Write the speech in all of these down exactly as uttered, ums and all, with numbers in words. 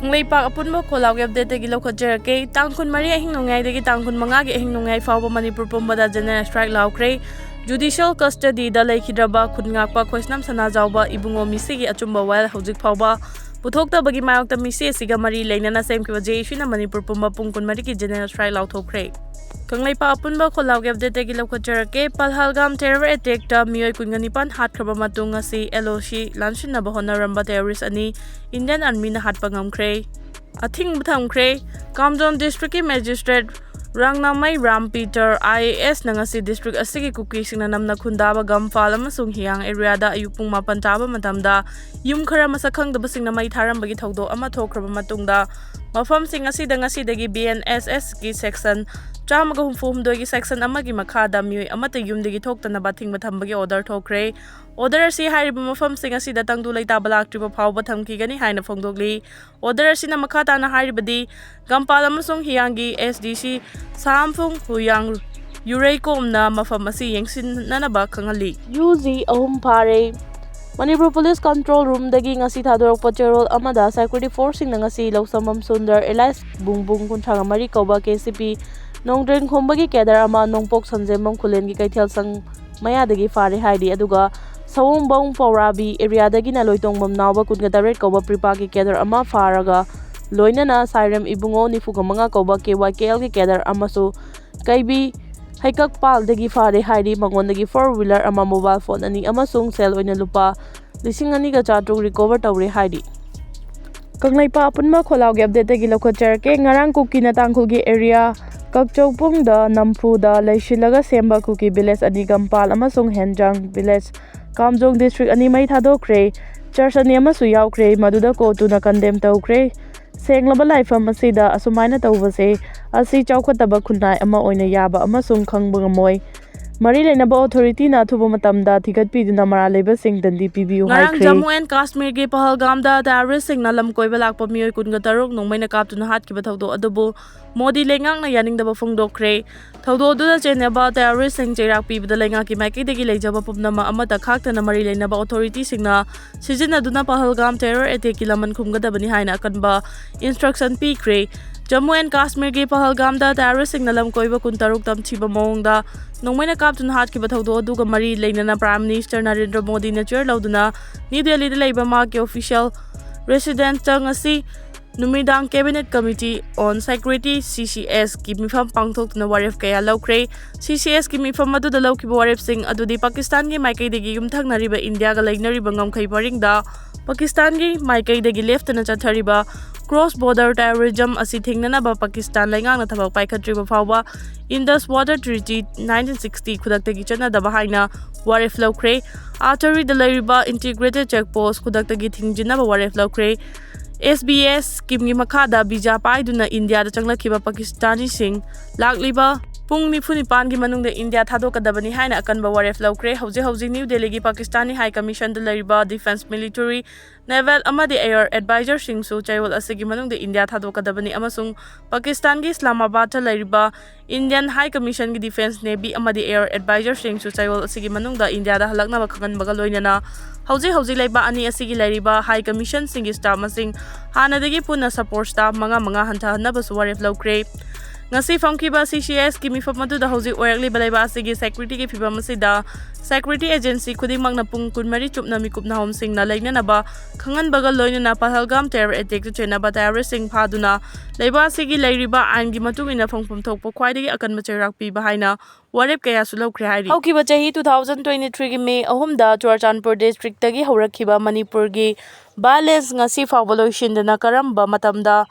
ꯀꯪꯂꯩꯄꯥꯛ ꯑꯄꯨꯟꯕ ꯈꯣꯜꯂꯥꯎꯒꯤ ꯑꯞꯗꯦꯠꯇꯒꯤ ꯂꯧꯈꯠꯆꯔꯛꯀꯦ꯫ ꯇꯥꯡ ꯀꯨꯟꯃꯔꯤ ꯑꯍꯤꯡ ꯅꯣꯡꯌꯥꯏꯗꯒꯤ ꯇꯥꯡ ꯀꯨꯟꯃꯉꯥꯒꯤ ꯑꯍꯤꯡ ꯅꯣꯡꯌꯥꯏ ꯐꯥꯎꯕ ꯃꯅꯤꯄꯨꯔ ꯄꯨꯝꯕꯗ ꯖꯦꯅꯔꯦꯜ ꯁ꯭ꯇ꯭ꯔꯥꯏꯛ ꯂꯥꯎꯈ꯭ꯔꯦ꯫ ꯖꯨꯗꯤꯁꯤꯌꯦꯜ ꯀꯁꯇꯗꯤꯗ ꯂꯩꯈꯤꯗ꯭ꯔꯕ ꯈꯨꯟ ꯉꯥꯛꯄ ꯈꯣꯏꯁꯅꯥꯝ ꯁꯅꯥꯖꯥꯎꯕ ꯏꯕꯨꯡꯉꯣ ꯃꯤꯁꯤꯒꯤ ꯑꯆꯨꯝꯕ ꯋꯥꯌꯦꯜ ꯍꯧꯖꯤꯛ ꯐꯥꯎꯕ ꯄꯨꯊꯣꯛꯇꯕꯒꯤ ꯃꯥꯌꯣꯛꯇ ꯃꯤꯁꯤ ꯑꯁꯤꯒ ꯃꯔꯤ ꯂꯩꯅꯅ ꯁꯦꯝꯈꯤꯕ ꯖꯦ ꯑꯦ ꯁꯤꯅ ꯃꯅꯤꯄꯨꯔ ꯄꯨꯝꯕ ꯄꯨꯡ ꯀꯨꯟꯃꯔꯤꯒꯤ ꯖꯦꯅꯔꯦꯜ ꯁ꯭ꯇ꯭ꯔꯥꯏꯛ ꯂꯥꯎꯊꯣꯛꯈ꯭ꯔꯦ꯫ ꯀꯪꯂꯩꯄꯥꯛ ꯑꯄꯨꯟꯕ ꯈꯣꯜꯂꯥꯎꯒꯤ ꯑꯞꯗꯦꯠꯇꯒꯤ ꯂꯧꯈꯠꯆꯔꯛꯀꯦ꯫ ꯄꯍꯜꯒꯥꯝ ꯇꯦꯔꯣꯔ ꯑꯦꯇꯦꯛꯇ ꯃꯤꯑꯣꯏ ꯀꯨꯟꯒ ꯅꯤꯄꯥꯟ ꯍꯥꯠꯈ꯭ꯔꯕ ꯃꯇꯨꯡ ꯉꯁꯤ ꯑꯦꯜ ꯑꯣ ꯁꯤ ꯂꯥꯟꯁꯤꯟꯅꯕ ꯍꯣꯠꯅꯔꯝꯕ ꯇꯦꯔꯣꯔꯤꯁ ꯑꯅꯤ ꯏꯟꯗꯤꯌꯟ ꯑꯥꯔꯃꯤꯅ ꯍꯥꯠꯄ ꯉꯝꯈ꯭ꯔꯦ꯫ ꯑꯊꯤꯡꯕ ꯊꯝꯈ꯭ꯔꯦ꯫ ꯀꯥꯝꯖꯣꯟ ꯗꯤꯁꯇ꯭ꯔꯤꯛꯀꯤ magistrate Rangnamei Ram Peter I A ꯑꯦꯁꯅ ꯉꯁꯤ ꯗꯤꯁꯇ꯭ꯔꯤꯛ ꯑꯁꯤꯒꯤ ꯀꯨꯀꯤꯁꯤꯡꯅ ꯅꯝꯅ ꯈꯨꯟꯗꯥꯕ ꯒꯝꯐꯥꯜ ꯑꯃꯁꯨꯡ ꯍꯤꯌꯥꯡ ꯑꯦꯔꯤꯌꯥꯗ ꯑꯌꯨꯛ ꯄꯨꯡ ꯃꯥꯄꯟ ꯇꯥꯕ ꯃꯇꯝꯗ ꯌꯨꯝ ꯈꯔ ꯃꯁꯛ ꯈꯪꯗꯕꯁꯤꯡꯅ ꯃꯩ ꯊꯥꯔꯝꯕꯒꯤ ꯊꯧꯗꯣꯛ ꯑꯃ ꯊꯣꯛꯈ꯭ꯔꯕ ꯃꯇꯨꯡꯗ ꯃꯐꯝꯁꯤꯡ ꯑꯁꯤꯗ ꯉꯁꯤꯗꯒꯤ ꯕꯤ ꯑꯦꯟ ꯑꯦꯁ ꯑꯦꯁꯀꯤ ꯁꯦꯛꯁꯟ ꯆꯥꯝꯃꯒ ꯍꯨꯝꯐꯨ ꯍꯨꯝꯗꯣꯏꯒꯤ ꯁꯦꯛꯁꯟ ꯑꯃꯒꯤ ꯃꯈꯥꯗ ꯃꯤꯑꯣꯏ ꯑꯃꯠꯇ ꯌꯨꯝꯗꯒꯤ ꯊꯣꯛꯇꯅꯕ ꯑꯊꯤꯡꯕ ꯊꯝꯕꯒꯤ ꯑꯣꯔꯗꯔ ꯊꯣꯛꯈ꯭ꯔꯦ꯫ ꯑꯣꯔꯗꯔ ꯑꯁꯤ ꯍꯥꯏꯔꯤꯕ ꯃꯐꯝꯁꯤꯡ ꯑꯁꯤꯗ ꯇꯪꯗꯨ ꯂꯩꯇꯥꯕ ꯂꯥꯛꯇ꯭ꯔꯤꯕ ꯐꯥꯎꯕ ꯊꯝꯈꯤꯒꯅꯤ ꯍꯥꯏꯅ ꯐꯣꯡꯗꯣꯛꯂꯤ꯫ ꯑꯣꯔꯗꯔ ꯑꯁꯤꯅ ꯃꯈꯥ ꯇꯥꯅ ꯍꯥꯏꯔꯤꯕꯗꯤ, ꯒꯝꯄꯥꯜ ꯑꯃꯁꯨꯡ ꯍꯤꯌꯥꯡꯒꯤ ꯑꯦꯁ ꯗꯤ ꯁꯤ ꯁꯥꯝꯐꯨꯡ ꯍꯨꯌꯥꯡ ꯌꯨꯔꯩꯀꯣꯝꯅ ꯃꯐꯝ ꯑꯁꯤ ꯌꯦꯡꯁꯤꯟꯅꯅꯕ ꯈꯪꯍꯜꯂꯤ꯫ ꯌꯨ ꯖꯤ ꯑꯍꯨꯝ ꯐꯥꯔꯦ꯫ ꯃꯅꯤꯄꯨꯔ ꯄꯨꯂꯤꯁ ꯀꯟꯇ꯭ꯔꯣꯜ ꯔꯨꯝꯗꯒꯤ ꯉꯁꯤ ꯊꯥꯗꯣꯔꯛꯄ ꯆꯦꯔꯣꯜ ꯑꯃꯗ ꯁꯦꯀ꯭ꯌꯨꯔꯤꯇꯤ ꯐꯣꯔꯁꯁꯤꯡꯅ ꯉꯁꯤ ꯂꯧꯁꯝꯕꯝ ꯁꯨꯟꯗꯔ ꯑꯦꯂꯥꯏꯁ ꯕꯨꯡꯕꯨꯡ ꯀꯨꯟꯊ꯭ꯔꯥ ꯃꯔꯤ ꯀꯧꯕ ꯀꯦ ꯁꯤ ꯄꯤ ꯅꯣꯡꯗ꯭ꯔꯦꯟꯈꯣꯝꯕꯒꯤ ꯀꯦꯗꯔ ꯑꯃ ꯅꯣꯡꯄꯣꯛ ꯁꯟꯖꯦꯝꯕꯝ ꯈꯨꯂꯦꯟꯒꯤ ꯀꯩꯊꯦꯜ ꯁꯪ ꯃꯌꯥꯗꯒꯤ ꯐꯥꯔꯦ ꯍꯥꯏꯔꯤ꯫ ꯑꯗꯨꯒ ꯁꯑꯣꯝꯕꯧ ꯄꯧꯔꯥꯕꯤ ꯑꯦꯔꯤꯌꯥꯗꯒꯤꯅ ꯂꯣꯏꯇꯣꯡꯕꯝ ꯅꯥꯎꯕ ꯀꯨꯟꯒ ꯇꯔꯦꯠ ꯀꯧꯕ ꯄ꯭ꯔꯤꯄꯥꯒꯤ ꯀꯦꯗꯔ ꯑꯃ ꯐꯥꯔꯒ ꯂꯣꯏꯅꯅ ꯁꯥꯏꯔꯦꯝ ꯏꯕꯨꯡꯉꯣ ꯅꯤꯐꯨꯒ ꯃꯉꯥ ꯀꯧꯕ ꯀꯦ ꯋꯥꯏ ꯀꯦ ꯑꯦꯜꯒꯤ ꯀꯦꯗꯔ ꯑꯃꯁꯨ ꯀꯩꯕꯤ ꯍꯩꯀꯛꯄꯥꯜꯗꯒꯤ ꯐꯥꯔꯦ ꯍꯥꯏꯔꯤ꯫ ꯃꯉꯣꯟꯗꯒꯤ ꯐꯣꯔ ꯋꯤꯂꯔ ꯑꯃ, ꯃꯣꯕꯥꯏꯜ ꯐꯣꯟ ꯑꯅꯤ ꯑꯃꯁꯨꯡ ꯁꯦꯜ ꯑꯣꯏꯅ ꯂꯨꯄꯥ ꯂꯤꯁꯤꯡ ꯑꯅꯤꯒ ꯆꯥꯇ꯭ꯔꯨꯛ ꯔꯤꯀꯣꯚꯔ ꯇꯧꯔꯦ ꯍꯥꯏꯔꯤ꯫ ꯀꯪꯂꯩꯄꯥꯛ ꯑꯄꯨꯟꯕ ꯈꯣꯜꯂꯥꯎꯒꯤ ꯑꯞꯗꯦꯠꯇꯒꯤ ꯂꯧꯈꯠꯆꯔꯛꯀꯦ꯫ ꯉꯔꯥꯡ ꯀꯨꯀꯤꯅ ꯇꯥꯡꯈꯨꯜꯒꯤ ꯑꯦꯔꯤꯌꯥ ꯀꯛꯆꯧꯄꯨꯡꯗ ꯅꯝꯐꯨꯗ ꯂꯩꯁꯤꯜꯂꯒ ꯁꯦꯝꯕ ꯀꯨꯀꯤ ꯚꯤꯂꯦꯖ ꯑꯅꯤ, ꯒꯝꯄꯥꯜ ꯑꯃꯁꯨꯡ ꯍꯦꯟꯖꯥꯡ ꯚꯤꯂꯦꯖ, ꯀꯥꯝꯖꯣꯡ ꯗꯤꯁꯇ꯭ꯔꯤꯛ ꯑꯅꯤ ꯃꯩ ꯊꯥꯗꯣꯛꯈ꯭ꯔꯦ꯫ ꯆꯔꯆ ꯑꯅꯤ ꯑꯃꯁꯨ ꯌꯥꯎꯈ꯭ꯔꯦ꯫ ꯃꯗꯨꯗ ꯀꯣꯔꯠꯇꯨꯅ ꯀꯟꯗꯦꯝ ꯇꯧꯈ꯭ꯔꯦ꯫ ꯁꯦꯡꯂꯕ ꯂꯥꯏꯐꯝ ꯑꯁꯤꯗ ꯑꯁꯨꯃꯥꯏꯅ ꯇꯧꯕꯁꯦ ꯑꯁꯤ ꯆꯥꯎꯈꯠꯇꯕ ꯈꯨꯟꯅꯥꯏ ꯑꯃ ꯑꯣꯏꯅ ꯌꯥꯕ ꯑꯃꯁꯨꯡ ꯈꯪꯕ ꯉꯝꯃꯣꯏ꯫ ꯃꯔꯤ ꯂꯩꯅꯕ ꯑꯣꯊꯣꯔꯤꯇꯤꯅ ꯑꯊꯨꯕ ꯃꯇꯝꯗ ꯊꯤꯒꯠꯄꯤꯗꯨꯅ ꯃꯔꯥꯜ ꯂꯩꯕꯁꯤꯡ ꯗꯟꯗꯤ ꯄꯤꯕꯤꯌꯨ ꯉꯔꯥꯡ ꯍꯥꯏꯈ꯭ꯔꯦ꯫ ꯖꯝꯃꯨ ꯑꯦꯟ ꯀꯥꯁꯃꯤꯔꯒꯤ ꯄꯍꯜꯒꯥꯝꯗ ꯇꯦꯔꯣꯔꯤꯁꯁꯤꯡꯅ ꯂꯝ ꯀꯣꯏꯕ ꯂꯥꯛꯄ ꯃꯤꯑꯣꯏ ꯀꯨꯟꯒ ꯇꯔꯨꯛ ꯅꯣꯡꯃꯩꯅ ꯀꯥꯞꯇꯨꯅ ꯍꯥꯠꯈꯤꯕ ꯊꯧꯗꯣꯛ ꯑꯗꯨꯕꯨ ꯃꯣꯗꯤ ꯂꯩꯉꯥꯛꯅ ꯌꯥꯅꯤꯡꯗꯕ ꯐꯣꯡꯗꯣꯛꯈ꯭ꯔꯦ꯫ ꯊꯧꯗꯣꯛ ꯑꯗꯨꯗ ꯆꯦꯟꯅꯕ ꯇꯦꯔꯣꯔꯤꯁꯁꯤꯡ ꯆꯩꯔꯥꯛ ꯄꯤꯕꯗ ꯂꯩꯉꯥꯛꯀꯤ ꯃꯥꯏꯀꯩꯗꯒꯤ ꯂꯩꯖꯕ ꯄꯨꯝꯅꯃꯛ ꯑꯃꯠꯇ ꯈꯥꯛꯇꯅ ꯃꯔꯤ ꯂꯩꯅꯕ ꯑꯣꯊꯣꯔꯤꯇꯤꯁꯤꯡꯅ ꯁꯤꯖꯤꯟꯅꯗꯨꯅ ꯄꯍꯜꯒꯥꯝ ꯇꯦꯔꯣꯔ ꯑꯦꯇꯦꯛꯀꯤ ꯂꯃꯟ ꯈꯨꯝꯒꯗꯕꯅꯤ ꯍꯥꯏꯅ ꯑꯀꯟꯕ ꯏꯟꯁꯇ꯭ꯔꯛꯁꯟ ꯄꯤꯈ꯭ꯔꯦ꯫ ꯖꯝꯃꯨ ꯑꯦꯟ ꯀꯥꯁꯃꯤꯔꯒꯤ ꯄꯍꯜꯒꯥꯝꯗ ꯇꯦꯔꯣꯔꯤꯁꯁꯤꯡꯅ ꯂꯝ ꯀꯣꯏꯕ ꯀꯨꯟꯇꯔꯨꯛ ꯇꯝꯊꯤꯕ ꯃꯑꯣꯡꯗ ꯅꯣꯡꯃꯩꯅ ꯀꯥꯞꯇꯨꯅ ꯍꯥꯠꯈꯤꯕ ꯊꯧꯗꯣꯛ ꯑꯗꯨꯒ ꯃꯔꯤ ꯂꯩꯅꯅ Prime Minister ꯅꯔꯦꯟꯗ꯭ꯔ ꯃꯣꯗꯤꯅ chair ꯂꯧꯗꯨꯅ ꯅ꯭ꯌꯨ ꯗꯦꯜꯂꯤꯗ ꯂꯩꯕ ꯃꯍꯥꯛꯀꯤ official residence ꯇ ꯉꯁꯤ ꯅꯨꯃꯤꯗꯥꯡ Cabinet Committee on Security, C C S, ꯀꯤ ꯃꯤꯐꯝ ꯄꯥꯡꯊꯣꯛꯇꯨꯅ ꯋꯥꯔꯦꯞ ꯀꯌꯥ ꯂꯧꯈ꯭ꯔꯦ꯫ C C S ꯀꯤ ꯃꯤꯐꯝ ꯑꯗꯨꯗ ꯂꯧꯈꯤꯕ ꯋꯥꯔꯦꯞꯁꯤꯡ ꯑꯗꯨꯗꯤ ꯄꯥꯀꯤꯁꯇꯥꯟꯒꯤ ꯃꯥꯏꯀꯩꯗꯒꯤ ꯌꯨꯝꯊꯪꯅꯔꯤꯕ ꯏꯟꯗꯤꯌꯥꯒ ꯂꯩꯅꯔꯤꯕ ꯉꯝꯈꯩ ꯄꯔꯤꯡꯗ ꯄꯥꯀꯤꯁꯇꯥꯟꯒꯤ ꯃꯥꯏꯀꯩꯗꯒꯤ ꯂꯦꯞꯇꯅ ꯆꯠꯊꯔꯤꯕ cross border terrorism ꯑꯁꯤ ꯊꯤꯡꯅꯅꯕ ꯄꯥꯀꯤꯁꯇꯥꯟ ꯂꯩꯉꯥꯛꯅ ꯊꯕꯛ ꯄꯥꯏꯈꯠꯇ꯭ꯔꯤꯕ ꯐꯥꯎꯕ Indus Water Treaty nineteen sixty ꯈꯨꯗꯛꯇꯒꯤ ꯆꯠꯅꯗꯕ ꯍꯥꯏꯅ ꯋꯥꯔꯦꯞ ꯂꯧꯈ꯭ꯔꯦ꯫ ꯑꯥꯇꯔꯤꯗ ꯂꯩꯔꯤꯕ integrated check post ꯈꯨꯗꯛꯇꯒꯤ ꯊꯤꯡꯖꯤꯟꯅꯕ ꯋꯥꯔꯦꯞ ꯂꯧꯈ꯭ꯔꯦ꯫ S B S scheme ꯒꯤ ꯃꯈꯥꯗ visa ꯄꯥꯏꯗꯨꯅ ꯏꯟꯗꯤꯌꯥꯗ ꯆꯪꯂꯛꯈꯤꯕ ꯄꯥꯀꯤꯁꯇꯥꯅꯤꯁꯤꯡ ꯂꯥꯛꯂꯤꯕ ꯄꯨꯡ ꯅꯤꯐꯨ ꯅꯤꯄꯥꯟꯒꯤ ꯃꯅꯨꯡꯗ ꯏꯟꯗꯤꯌꯥ ꯊꯥꯗꯣꯛꯀꯗꯕꯅꯤ ꯍꯥꯏꯅ ꯑꯀꯟꯕ ꯋꯥꯔꯦꯞ ꯂꯧꯈ꯭ꯔꯦ꯫ ꯍꯧꯖꯤꯛ ꯍꯧꯖꯤꯛ ꯅ꯭ꯌꯨ ꯗꯦꯜꯂꯤꯒꯤ ꯄꯥꯀꯤꯁꯇꯥꯅꯤ High Commission ꯗ ꯂꯩꯔꯤꯕ defence, military, naval ꯑꯃꯗꯤ air advisor ꯁꯤꯡꯁꯨ ꯆꯌꯣꯜ ꯑꯁꯤꯒꯤ ꯃꯅꯨꯡꯗ ꯏꯟꯗꯤꯌꯥ ꯊꯥꯗꯣꯛꯀꯗꯕꯅꯤ ꯑꯃꯁꯨꯡ ꯄꯥꯀꯤꯁꯇꯥꯟꯒꯤ ꯏꯁꯂꯥꯃꯥꯕꯥꯗꯇ ꯂꯩꯔꯤꯕ Indian High Commission ꯒꯤ defence, navy ꯑꯃꯗꯤ air advisor ꯁꯤꯡꯁꯨ ꯆꯌꯣꯜ ꯑꯁꯤꯒꯤ ꯃꯅꯨꯡꯗ ꯏꯟꯗꯤꯌꯥꯗ ꯍꯜꯂꯛꯅꯕ ꯈꯪꯍꯟꯕꯒ ꯂꯣꯏꯅꯅ ꯍꯧꯖꯤꯛ ꯍꯧꯖꯤꯛ ꯂꯩꯕꯥꯛ ꯑꯅꯤ ꯑꯁꯤꯒꯤ ꯂꯩꯔꯤꯕ High Commission ꯁꯤꯡꯒꯤ staff ꯃꯁꯤꯡ ꯍꯥꯟꯅꯗꯒꯤ ꯄꯨꯟꯅ support staff ꯃꯉꯥ ꯃꯉꯥ ꯍꯟꯊꯍꯟꯅꯕꯁꯨ ꯋꯥꯔꯦꯞ ꯂꯧꯈ꯭ꯔꯦ꯫ ꯉꯁꯤ ꯐꯝꯈꯤꯕ C C S ꯀꯤ ꯃꯤꯐꯝ ꯑꯗꯨꯗ ꯍꯧꯖꯤꯛ ꯑꯣꯏꯔꯛꯂꯤꯕ ꯂꯩꯕꯥꯛ ꯑꯁꯤꯒꯤ security ꯒꯤ ꯐꯤꯚꯝ ꯑꯁꯤꯗ security agency ꯈꯨꯗꯤꯡꯃꯛꯅ ꯄꯨꯡ ꯀꯨꯟꯃꯔꯤ ꯆꯨꯞꯅ ꯃꯤꯀꯨꯞ ꯅꯥꯍꯣꯝꯁꯤꯡꯅ ꯂꯩꯅꯅꯕ ꯈꯪꯍꯟꯕꯒ ꯂꯣꯏꯅꯅ ꯄꯍꯜꯒꯥꯝ terror attack ꯇ ꯆꯦꯟꯅꯕ terrorist ꯁꯤꯡ ꯐꯥꯗꯨꯅ ꯂꯩꯕꯥꯛ ꯑꯁꯤꯒꯤ ꯂꯩꯔꯤꯕ ꯑꯥꯏꯟꯒꯤ ꯃꯇꯨꯡ ꯏꯟꯅ ꯐꯪꯐꯝ ꯊꯣꯛꯄ ꯈ꯭ꯋꯥꯏꯗꯒꯤ ꯑꯀꯟꯕ ꯆꯩꯔꯥꯛ ꯄꯤꯕ ꯍꯥꯏꯅ ꯋꯥꯔꯦꯞ ꯀꯌꯥꯁꯨ ꯂꯧꯈ꯭ꯔꯦ ꯍꯥꯏꯔꯤ꯫ ꯍꯧꯈꯤꯕ ꯆꯍꯤ two thousand twenty three ꯒꯤ May ꯑꯍꯨꯝꯗ ꯆꯨꯔꯆꯥꯟꯄꯨꯔ district ꯇꯒꯤ ꯍꯧꯔꯛꯈꯤꯕ ꯃꯅꯤꯄꯨꯔꯒꯤ violence ꯉꯁꯤ ꯐꯥꯎꯕ ꯂꯣꯏꯁꯤꯟꯗꯅ ꯀꯔꯝꯕ ꯃꯇꯝꯗ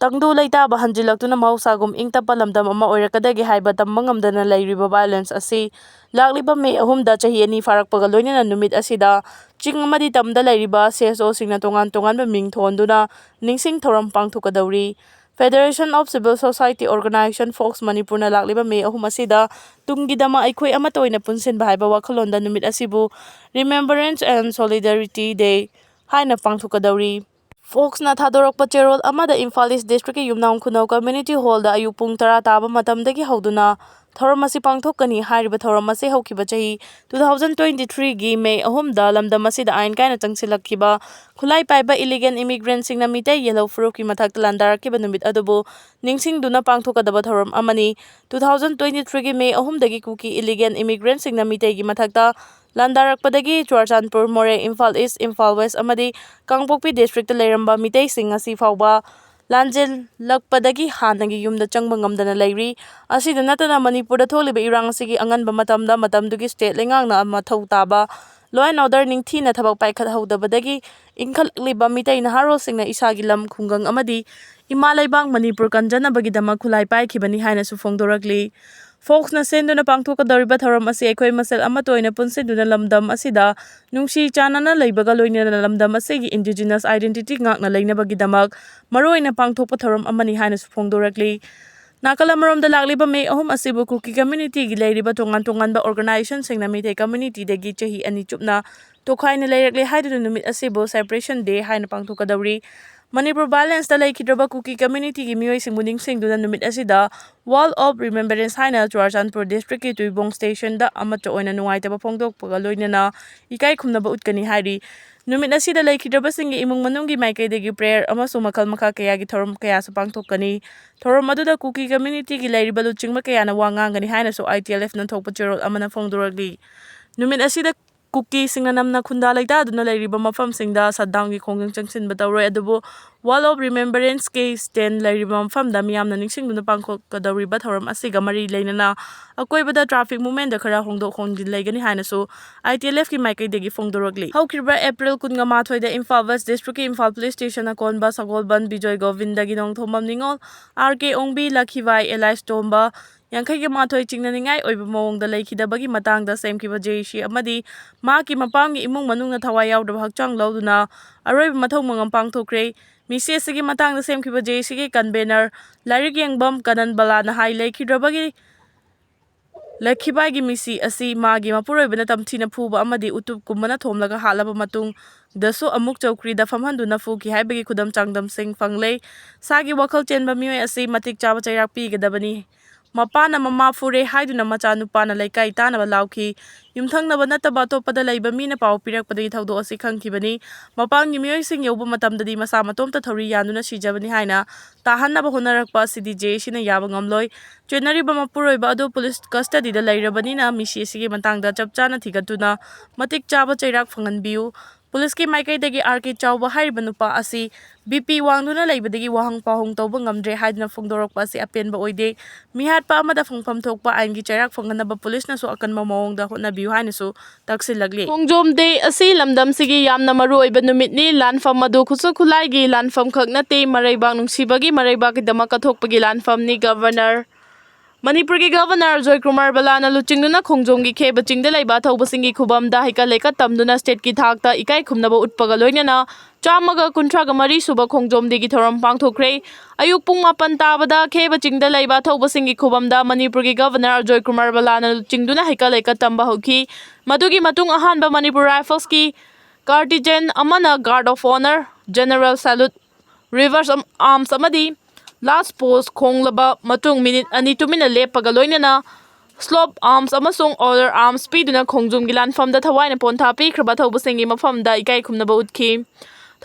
ꯇꯪꯗꯨ ꯂꯩꯇꯥꯕ ꯍꯟꯖꯤꯜꯂꯛꯇꯨꯅ ꯃꯍꯧꯁꯥꯒꯨꯝ ꯏꯪ ꯇꯞꯄ ꯂꯝꯗꯝ ꯑꯃ ꯑꯣꯏꯔꯛꯀꯗꯒꯦ ꯍꯥꯏꯕ ꯇꯝꯕ ꯉꯝꯗꯅ ꯂꯩꯔꯤꯕ violence ꯑꯁꯤ ꯂꯥꯛꯂꯤꯕ May ꯑꯍꯨꯝꯗ ꯆꯍꯤ ꯑꯅꯤ ꯐꯥꯔꯛꯄꯒ ꯂꯣꯏꯅꯅ ꯅꯨꯃꯤꯠ ꯑꯁꯤꯗ ꯆꯤꯡ ꯑꯃꯗꯤ ꯇꯝꯗ ꯂꯩꯔꯤꯕ C S O ꯁꯤꯡꯅ ꯇꯣꯉꯥꯟ ꯇꯣꯉꯥꯟꯕ ꯃꯤꯡ ꯊꯣꯟꯗꯨꯅ ꯅꯤꯡꯁꯤꯡ ꯊꯧꯔꯝ ꯄꯥꯡꯊꯣꯛꯀꯗꯧꯔꯤ꯫ Federation of Civil Society Organization, fox, ꯃꯅꯤꯄꯨꯔꯅ ꯂꯥꯛꯂꯤꯕ ꯃꯦ ꯑꯍꯨꯝ ꯑꯁꯤꯗ ꯇꯨꯡꯒꯤꯗꯃꯛ ꯑꯩꯈꯣꯏ ꯑꯃꯠꯇ ꯑꯣꯏꯅ ꯄꯨꯟꯁꯤꯟꯕ ꯍꯥꯏꯕ ꯋꯥꯈꯜꯂꯣꯟꯗ ꯅꯨꯃꯤꯠ ꯑꯁꯤꯕꯨ Remembrance and Solidarity Day ꯍꯥꯏꯅ ꯄꯥꯡꯊꯣꯛꯀꯗꯧꯔꯤ꯫ ꯐꯣꯛꯁꯅ ꯊꯥꯗꯣꯔꯛꯄ ꯆꯦꯔꯣꯜ ꯑꯃꯗ ꯏꯝꯐꯥꯜ ꯏꯁ ꯗꯤꯁꯇ꯭ꯔꯤꯛꯀꯤ ꯌꯨꯝꯅꯥꯝ ꯈꯨꯅꯧ ꯀꯝꯃ꯭ꯌꯨꯅꯤꯇꯤ ꯍꯣꯜꯗ ꯑꯌꯨꯛ ꯄꯨꯡ ꯇꯔꯥ ꯇꯥꯕ ꯃꯇꯝꯗꯒꯤ ꯍꯧꯗꯨꯅ ꯊꯧꯔꯝ ꯑꯁꯤ ꯄꯥꯡꯊꯣꯛꯀꯅꯤ꯫ ꯍꯥꯏꯔꯤꯕ ꯊꯧꯔꯝ ꯑꯁꯤ ꯍꯧꯈꯤꯕ ꯆꯍꯤ two thousand twenty-threeꯒꯤ ꯃꯦ ꯑꯍꯨꯝꯗ ꯂꯝꯗꯝ ꯑꯁꯤꯗ ꯑꯥꯏꯟ ꯀꯥꯏꯅ ꯆꯪꯁꯤꯜꯂꯛꯈꯤꯕ ꯈꯨꯠꯂꯥꯏ ꯄꯥꯏꯕ ꯏꯂꯤꯒꯦꯟ ꯏꯃꯤꯒ꯭ꯔꯦꯟꯁꯤꯡꯅ ꯃꯤꯇꯩ ꯌꯦꯜꯍꯧ ꯐꯨꯔꯨꯞꯀꯤ ꯃꯊꯛꯇ ꯂꯥꯟꯗꯥꯔꯛꯈꯤꯕ ꯅꯨꯃꯤꯠ ꯑꯗꯨꯕꯨ ꯅꯤꯡꯁꯤꯡꯗꯨꯅ ꯄꯥꯡꯊꯣꯛꯀꯗꯕ ꯊꯧꯔꯝ ꯑꯃꯅꯤ꯫ Two thousand twenty-threeꯒꯤ ꯃꯦ ꯑꯍꯨꯝꯗꯒꯤ ꯀꯨꯀꯤ ꯏꯂꯤꯒꯦꯟ ꯏꯃꯤꯒ꯭ꯔꯦꯟꯁꯤꯡꯅ ꯃꯤꯇꯩꯒꯤ ꯃꯊꯛꯇ ꯂꯥꯟꯗꯥꯔꯛꯄꯗꯒꯤ ꯆꯨꯔꯆꯥꯟꯄꯨꯔ, ꯃꯣꯔꯦ, ꯏꯝꯐꯥꯜ ꯏꯁ, ꯏꯝꯐꯥꯜ ꯋꯦꯁ ꯑꯃꯗꯤ ꯀꯥꯡꯄꯣꯛꯄꯤ ꯗꯤꯁꯇ꯭ꯔꯤꯛꯇ ꯂꯩꯔꯝꯕ ꯃꯤꯇꯩꯁꯤꯡ ꯉꯁꯤ ꯐꯥꯎꯕ ꯂꯥꯟꯖꯦꯜꯂꯛꯄꯗꯒꯤ ꯍꯥꯟꯅꯒꯤ ꯌꯨꯝꯗ ꯆꯪꯕ ꯉꯝꯗꯅ ꯂꯩꯔꯤ꯫ ꯑꯁꯤꯗ ꯅꯠꯇꯅ ꯃꯅꯤꯄꯨꯔꯗ ꯊꯣꯛꯂꯤꯕ ꯏꯔꯥꯡ ꯑꯁꯤꯒꯤ ꯑꯉꯟꯕ ꯃꯇꯝꯗ ꯃꯇꯝꯗꯨꯒꯤ ꯁ꯭ꯇꯦꯠ ꯂꯩꯉꯥꯛꯅ ꯃꯊꯧ ꯇꯥꯕ law and order ꯅꯤꯡꯊꯤꯅ ꯊꯕꯛ ꯄꯥꯏꯈꯠꯍꯧꯗꯕꯗꯒꯤ ꯏꯟꯈꯠꯂꯛꯂꯤꯕ ꯃꯤꯇꯩ ꯅꯍꯥꯔꯣꯜꯁꯤꯡꯅ ꯏꯁꯥꯒꯤ ꯂꯝ, ꯈꯨꯡꯒꯪ ꯑꯃꯗꯤ ꯏꯃꯥ ꯂꯩꯕꯥꯛ ꯃꯅꯤꯄꯨꯔ ꯀꯟꯖꯅꯕꯒꯤꯗꯃꯛ ꯈꯨꯠꯂꯥꯏ ꯄꯥꯏꯈꯤꯕꯅꯤ ꯍꯥꯏꯅꯁꯨ ꯐꯣꯡꯗꯣꯔꯛꯂꯤ꯫ ꯐꯣꯛꯁꯅ ꯁꯦꯝꯗꯨꯅ ꯄꯥꯡꯊꯣꯛꯀꯗꯧꯔꯤꯕ ꯊꯧꯔꯝ ꯑꯁꯤ ꯑꯩꯈꯣꯏ ꯃꯁꯦꯜ ꯑꯃꯠꯇ ꯑꯣꯏꯅ ꯄꯨꯟꯁꯤꯟꯗꯨꯅ ꯂꯝꯗꯝ ꯑꯁꯤꯗ ꯅꯨꯡꯁꯤ ꯆꯥꯟꯅꯅ ꯂꯩꯕꯒ ꯂꯣꯏꯅꯅ ꯂꯝꯗꯝ ꯑꯁꯤꯒꯤ indigenous identity ꯉꯥꯛꯅ ꯂꯩꯅꯕꯒꯤꯗꯃꯛ ꯃꯔꯨꯑꯣꯏꯅ ꯄꯥꯡꯊꯣꯛꯄ ꯊꯧꯔꯝ ꯑꯃꯅꯤ ꯍꯥꯏꯅꯁꯨ ꯐꯣꯡꯗꯣꯔꯛꯂꯤ꯫ ꯅꯥꯀꯜ ꯑꯃꯔꯣꯝꯗ ꯂꯥꯛꯂꯤꯕ ꯃꯦ ꯑꯍꯨꯝ ꯑꯁꯤꯕꯨ ꯀꯨꯀꯤ ꯀꯝꯃ꯭ꯌꯨꯅꯤꯇꯤꯒꯤ ꯂꯩꯔꯤꯕ ꯇꯣꯉꯥꯟ ꯇꯣꯉꯥꯟꯕ organizationꯁꯤꯡꯅ ꯃꯤꯇꯩ ꯀꯝꯃ꯭ꯌꯨꯅꯤꯇꯤꯗꯒꯤ ꯆꯍꯤ ꯑꯅꯤ ꯆꯨꯞꯅ ꯇꯣꯈꯥꯏꯅ ꯂꯩꯔꯛꯂꯦ ꯍꯥꯏꯗꯨꯅ ꯅꯨꯃꯤꯠ ꯑꯁꯤꯕꯨ Separation Day ꯍꯥꯏꯅ ꯄꯥꯡꯊꯣꯛꯀꯗꯧꯔꯤ꯫ ꯃꯅꯤꯄꯨꯔ violenceꯇ ꯂꯩꯈꯤꯗ꯭ꯔꯕ ꯀꯨꯀꯤ ꯀꯝꯃ꯭ꯌꯨꯅꯤꯇꯤꯒꯤ ꯃꯤꯑꯣꯏꯁꯤꯡꯕꯨ ꯅꯤꯡꯁꯤꯡꯗꯨꯅ ꯅꯨꯃꯤꯠ ꯑꯁꯤꯗ Wall of Remembrance ꯍꯥꯏꯅ ꯆꯨꯔꯆꯥꯟꯄꯨꯔ ꯗꯤꯁꯇ꯭ꯔꯤꯛꯀꯤ ꯇꯨꯏꯕꯣꯡ ꯁ꯭ꯇꯦꯁꯟꯗ ꯑꯃꯠꯇ ꯑꯣꯏꯅ ꯅꯨꯡꯉꯥꯏꯇꯕ ꯐꯣꯡꯗꯣꯛꯄꯒ ꯂꯣꯏꯅꯅ ꯏꯀꯥꯏ ꯈꯨꯝꯅꯕ ꯎꯠꯀꯅꯤ ꯍꯥꯏꯔꯤ꯫ ꯅꯨꯃꯤꯠ ꯑꯁꯤꯗ ꯂꯩꯈꯤꯗ꯭ꯔꯕꯁꯤꯡꯒꯤ ꯏꯃꯨꯡ ꯃꯅꯨꯡꯒꯤ ꯃꯥꯏꯀꯩꯗꯒꯤ prayer ꯑꯃꯁꯨꯡ ꯃꯈꯜ ꯃꯈꯥ ꯀꯌꯥꯒꯤ ꯊꯧꯔꯝ ꯀꯌꯥꯁꯨ ꯄꯥꯡꯊꯣꯛꯀꯅꯤ꯫ ꯊꯧꯔꯝ ꯑꯗꯨꯗ ꯀꯨꯀꯤ ꯀꯝꯃ꯭ꯌꯨꯅꯤꯇꯤꯒꯤ ꯂꯩꯔꯤꯕ ꯂꯨꯆꯤꯡꯕ ꯀꯌꯥꯅ ꯋꯥ ꯉꯥꯡꯒꯅꯤ ꯍꯥꯏꯅꯁꯨ ITLFꯅ ꯊꯣꯛꯄ ꯆꯦꯔꯣꯜ ꯑꯃꯅ ꯐꯣꯡꯗꯣꯔꯛꯂꯤ꯫ ꯅꯨꯃꯤꯠ ꯑꯁꯤꯗ ꯀꯨꯀꯤꯁꯤꯡꯅ ꯅꯝꯅ ꯈꯨꯟꯗꯥ ꯂꯩꯇꯥꯗꯨꯅ ꯂꯩꯔꯤꯕ ꯃꯐꯝꯁꯤꯡꯗ shutdownꯒꯤ ꯈꯣꯡꯖꯪ ꯆꯪꯁꯤꯟꯕ ꯇꯧꯔꯣꯏ, ꯑꯗꯨꯕꯨ Wall of Remembranceꯀꯤ stand ꯂꯩꯔꯤꯕ ꯃꯐꯝꯗ ꯃꯤꯌꯥꯝꯅ ꯅꯤꯡꯁꯤꯡꯗꯨꯅ ꯄꯥꯡꯊꯣꯛꯀꯗꯧꯔꯤꯕ ꯊꯧꯔꯝ ꯑꯁꯤꯒ ꯃꯔꯤ ꯂꯩꯅꯅ ꯑꯀꯣꯏꯕꯗ traffic movementꯗ ꯈꯔ ꯍꯣꯡꯗꯣꯛ ꯍꯣꯡꯖꯤꯟ ꯂꯩꯒꯅꯤ ꯍꯥꯏꯅꯁꯨ ITLFꯀꯤ ꯃꯥꯏꯀꯩꯗꯒꯤ ꯐꯣꯡꯗꯣꯔꯛꯂꯤ꯫ ꯍꯧꯈꯤꯕ April ꯀꯨꯟꯃꯥꯊꯣꯏꯗ Imphal West Districtꯀꯤ Imphal Police Stationꯅ ꯀꯣꯟꯕ ꯁꯒꯣꯜꯕꯟ ꯕꯤꯖꯣꯏ ꯒꯣꯕꯤꯟꯗꯒꯤ ꯅꯣꯡꯊꯣꯝꯕꯝ ꯅꯤꯉꯣꯜ, R K ꯑꯣꯡꯕꯤ, ꯂꯈꯤꯕꯥꯏ, ꯑꯦꯂꯥꯏꯁ ꯇꯣꯝꯕ, ꯌꯥꯡꯈꯩꯒ ꯃꯥꯊꯣꯏ ꯆꯤꯡꯅꯅꯤꯡꯉꯥꯏ ꯑꯣꯏꯕ ꯃꯑꯣꯡꯗ ꯂꯩꯈꯤꯗꯕꯒꯤ ꯃꯇꯥꯡꯗ ꯁꯦꯝꯈꯤꯕ JAC ꯑꯃꯗꯤ ꯃꯍꯥꯛꯀꯤ ꯃꯄꯥꯝꯒꯤ ꯏꯃꯨꯡ ꯃꯅꯨꯡꯅ ꯊꯋꯥꯏ ꯌꯥꯎꯗꯕ ꯍꯛꯆꯥꯡ ꯂꯧꯗꯨꯅ ꯑꯔꯣꯏꯕ ꯃꯊꯧ ꯃꯉꯝ ꯄꯥꯡꯊꯣꯛꯈ꯭ꯔꯦ꯫ ꯃꯤꯁꯤ ꯑꯁꯤꯒꯤ ꯃꯇꯥꯡꯗ ꯁꯦꯝꯈꯤꯕ ꯖꯦ ꯑꯦ ꯁꯤꯒꯤ ꯀꯟꯚꯦꯅꯔ ꯂꯥꯏꯔꯤꯛ ꯌꯦꯡꯕꯝ ꯀꯅꯟ ꯕꯂꯥꯅ ꯍꯥꯏ, ꯂꯩꯈꯤꯗ꯭ꯔꯕꯒꯤ ꯂꯩꯈꯤꯕꯥꯏꯒꯤ ꯃꯤꯁꯤ ꯑꯁꯤ ꯃꯥꯒꯤ ꯃꯄꯨꯔꯣꯏꯕꯅ ꯇꯝꯊꯤꯅ ꯐꯨꯕ ꯑꯃꯗꯤ ꯎꯇꯨꯞ ꯀꯨꯝꯕꯅ ꯊꯣꯝꯂꯒ ꯍꯥꯠꯂꯕ ꯃꯇꯨꯡꯗꯁꯨ ꯑꯃꯨꯛ ꯆꯧꯀ꯭ꯔꯤꯗ ꯐꯝꯍꯟꯗꯨꯅ ꯐꯨꯈꯤ ꯍꯥꯏꯕꯒꯤ ꯈꯨꯗꯝ ꯆꯥꯡꯗꯝꯁꯤꯡ ꯐꯪꯂꯦ꯫ ꯏꯁꯥꯒꯤ ꯋꯥꯈꯜ ꯆꯦꯟꯕ ꯃꯤꯑꯣꯏ ꯑꯁꯤ ꯃꯇꯤꯛ ꯆꯥꯕ ꯆꯩꯔꯥꯛ ꯄꯤꯒꯗꯕꯅꯤ꯫ ꯃꯄꯥꯅ ꯃꯃꯥ ꯐꯨꯔꯦ ꯍꯥꯏꯗꯨꯅ ꯃꯆꯥꯅꯨꯄꯥꯅ ꯂꯩꯀꯥꯏ ꯇꯥꯅꯕ ꯂꯥꯎꯈꯤ꯫ ꯌꯨꯝꯊꯪꯅꯕ ꯅꯠꯇꯕ ꯑꯇꯣꯞꯄꯗ ꯂꯩꯕ ꯃꯤꯅ ꯄꯥꯎ ꯄꯤꯔꯛꯄꯗꯒꯤ ꯊꯧꯗꯣꯛ ꯑꯁꯤ ꯈꯪꯈꯤꯕꯅꯤ꯫ ꯃꯄꯥꯟꯒꯤ ꯃꯤꯑꯣꯏꯁꯤꯡ ꯌꯧꯕ ꯃꯇꯝꯗꯗꯤ ꯃꯁꯥ ꯃꯇꯣꯝꯇ ꯊꯧꯔꯤ ꯌꯥꯟꯗꯨꯅ ꯁꯤꯖꯕꯅꯤ ꯍꯥꯏꯅ ꯇꯥꯍꯟꯅꯕ ꯍꯣꯠꯅꯔꯛꯄ ꯑꯁꯤꯗꯤ ꯖꯦ ꯑꯦ ꯁꯤꯅ ꯌꯥꯕ ꯉꯝꯂꯣꯏ꯫ ꯆꯦꯟꯅꯔꯤꯕ ꯃꯄꯨꯔꯣꯏꯕ ꯑꯗꯨ ꯄꯨꯂꯤꯁ ꯀꯁꯇꯗꯤꯗ ꯂꯩꯔꯕꯅꯤꯅ ꯃꯤꯁꯤ ꯑꯁꯤꯒꯤ ꯃꯇꯥꯡꯗ ꯆꯞ ꯆꯥꯅ ꯊꯤꯒꯠꯇꯨꯅ ꯃꯇꯤꯛ ꯆꯥꯕ ꯆꯩꯔꯥꯛ ꯐꯪꯍꯟꯕꯤꯌꯨ꯫ ꯄꯨꯂꯤꯁꯀꯤ ꯃꯥꯏꯀꯩꯗꯒꯤ ꯑꯥꯔ ꯀꯦ ꯆꯥꯎꯕ ꯍꯥꯏꯔꯤꯕ ꯅꯨꯄꯥ ꯑꯁꯤ ꯕꯤ ꯄꯤ ꯋꯥꯡꯗꯨꯅ ꯂꯩꯕꯗꯒꯤ ꯋꯥꯍꯪ ꯄꯥꯎꯍꯪ ꯇꯧꯕ ꯉꯝꯗ꯭ꯔꯦ ꯍꯥꯏꯗꯨꯅ ꯐꯣꯡꯗꯣꯔꯛꯄ ꯑꯁꯤ ꯑꯄꯦꯟꯕ ꯑꯣꯏꯗꯦ꯫ ꯃꯤꯍꯥꯠꯄ ꯑꯃꯗ ꯐꯪꯐꯝ ꯊꯣꯛꯄ ꯑꯥꯏꯟꯒꯤ ꯆꯩꯔꯥꯛ ꯐꯪꯍꯟꯅꯕ ꯄꯨꯂꯤꯁꯅꯁꯨ ꯑꯀꯟꯕ ꯃꯑꯣꯡꯗ ꯍꯣꯠꯅꯕꯤꯌꯨ ꯍꯥꯏꯅꯁꯨ ꯇꯛꯁꯤꯜꯂꯛꯂꯤ꯫ ꯈꯣꯡꯖꯣꯝ ꯗꯦ ꯑꯁꯤ ꯂꯝꯗꯝꯁꯤꯒꯤ ꯌꯥꯝꯅ ꯃꯔꯨ ꯑꯣꯏꯕ ꯅꯨꯃꯤꯠꯅꯤ꯫ ꯂꯥꯟꯐꯝ ꯑꯗꯨ ꯈꯨꯠꯁꯨ ꯈꯨꯠꯂꯥꯏꯒꯤ ꯂꯥꯟꯐꯝ ꯈꯛ ꯅꯠꯇꯦ, ꯃꯔꯩꯕꯥꯛ ꯅꯨꯡꯁꯤꯕꯒꯤ, ꯃꯔꯩꯕꯥꯛꯀꯤꯗꯃꯛ ꯀꯠꯊꯣꯛꯄꯒꯤ ꯂꯥꯟꯐꯝꯅꯤ꯫ ꯒꯚꯔꯅꯔ ꯃꯅꯤꯄꯨꯔꯒꯤ ꯒꯚꯔꯅꯔ ꯑꯖꯣꯏ ꯀꯨꯃꯥꯔ ꯕꯂꯥꯅ ꯂꯨꯆꯤꯡꯗꯨꯅ ꯈꯣꯡꯖꯣꯝꯒꯤ ꯈꯦꯕ ꯆꯤꯡꯗ ꯂꯩꯕ ꯑꯊꯧꯕꯁꯤꯡꯒꯤ ꯈꯨꯕꯝꯗ ꯍꯩꯀꯠ ꯂꯩꯀꯠ ꯇꯝꯗꯨꯅ ꯁ꯭ꯇꯦꯠꯀꯤ ꯊꯥꯛꯇ ꯏꯀꯥꯏ ꯈꯨꯝꯅꯕ ꯎꯠꯄꯒ ꯂꯣꯏꯅꯅ ꯆꯥꯝꯃꯒ ꯀꯨꯟꯊ꯭ꯔꯥꯒ ꯃꯔꯤ ꯁꯨꯕ ꯈꯣꯡꯖꯣꯝ ꯗꯦꯒꯤ ꯊꯧꯔꯝ ꯄꯥꯡꯊꯣꯛꯈ꯭ꯔꯦ꯫ ꯑꯌꯨꯛ ꯄꯨꯡ ꯃꯥꯄꯟ ꯇꯥꯕꯗ ꯈꯦꯕ ꯆꯤꯡꯗ ꯂꯩꯕ ꯑꯊꯧꯕꯁꯤꯡꯒꯤ ꯈꯨꯕꯝꯗ ꯃꯅꯤꯄꯨꯔꯒꯤ ꯒꯚꯔꯅꯔ ꯑꯖꯣꯏ ꯀꯨꯃꯥꯔ ꯕꯂꯥꯅ ꯂꯨꯆꯤꯡꯗꯨꯅ ꯍꯩꯀꯠ ꯂꯩꯀꯠ ꯇꯝꯕ ꯍꯧꯈꯤ꯫ ꯃꯗꯨꯒꯤ ꯃꯇꯨꯡ ꯑꯍꯥꯟꯕ ꯃꯅꯤꯄꯨꯔ ꯔꯥꯏꯐꯜꯁꯀꯤ ꯀꯥꯔꯇꯤꯖꯦꯟ ꯑꯃꯅ guard of honour, general salute, reverse arms ꯑꯃꯗꯤ last pose ꯈꯣꯡꯂꯕ ꯃꯇꯨꯡ ꯃꯤꯅꯤꯠ ꯑꯅꯤ ꯇꯨꯃꯤꯟꯅ ꯂꯦꯞꯄꯒ ꯂꯣꯏꯅꯅ slope arms ꯑꯃꯁꯨꯡ order arms ꯄꯤꯗꯨꯅ ꯈꯣꯡꯖꯣꯝꯒꯤ ꯂꯥꯟꯐꯝꯗ ꯊꯋꯥꯏꯅ ꯄꯣꯟꯊꯥ ꯄꯤꯈ꯭ꯔꯕ ꯊꯧꯕꯁꯤꯡꯒꯤ ꯃꯐꯝꯗ ꯏꯀꯥꯏ ꯈꯨꯝꯅꯕ ꯎꯠꯈꯤ꯫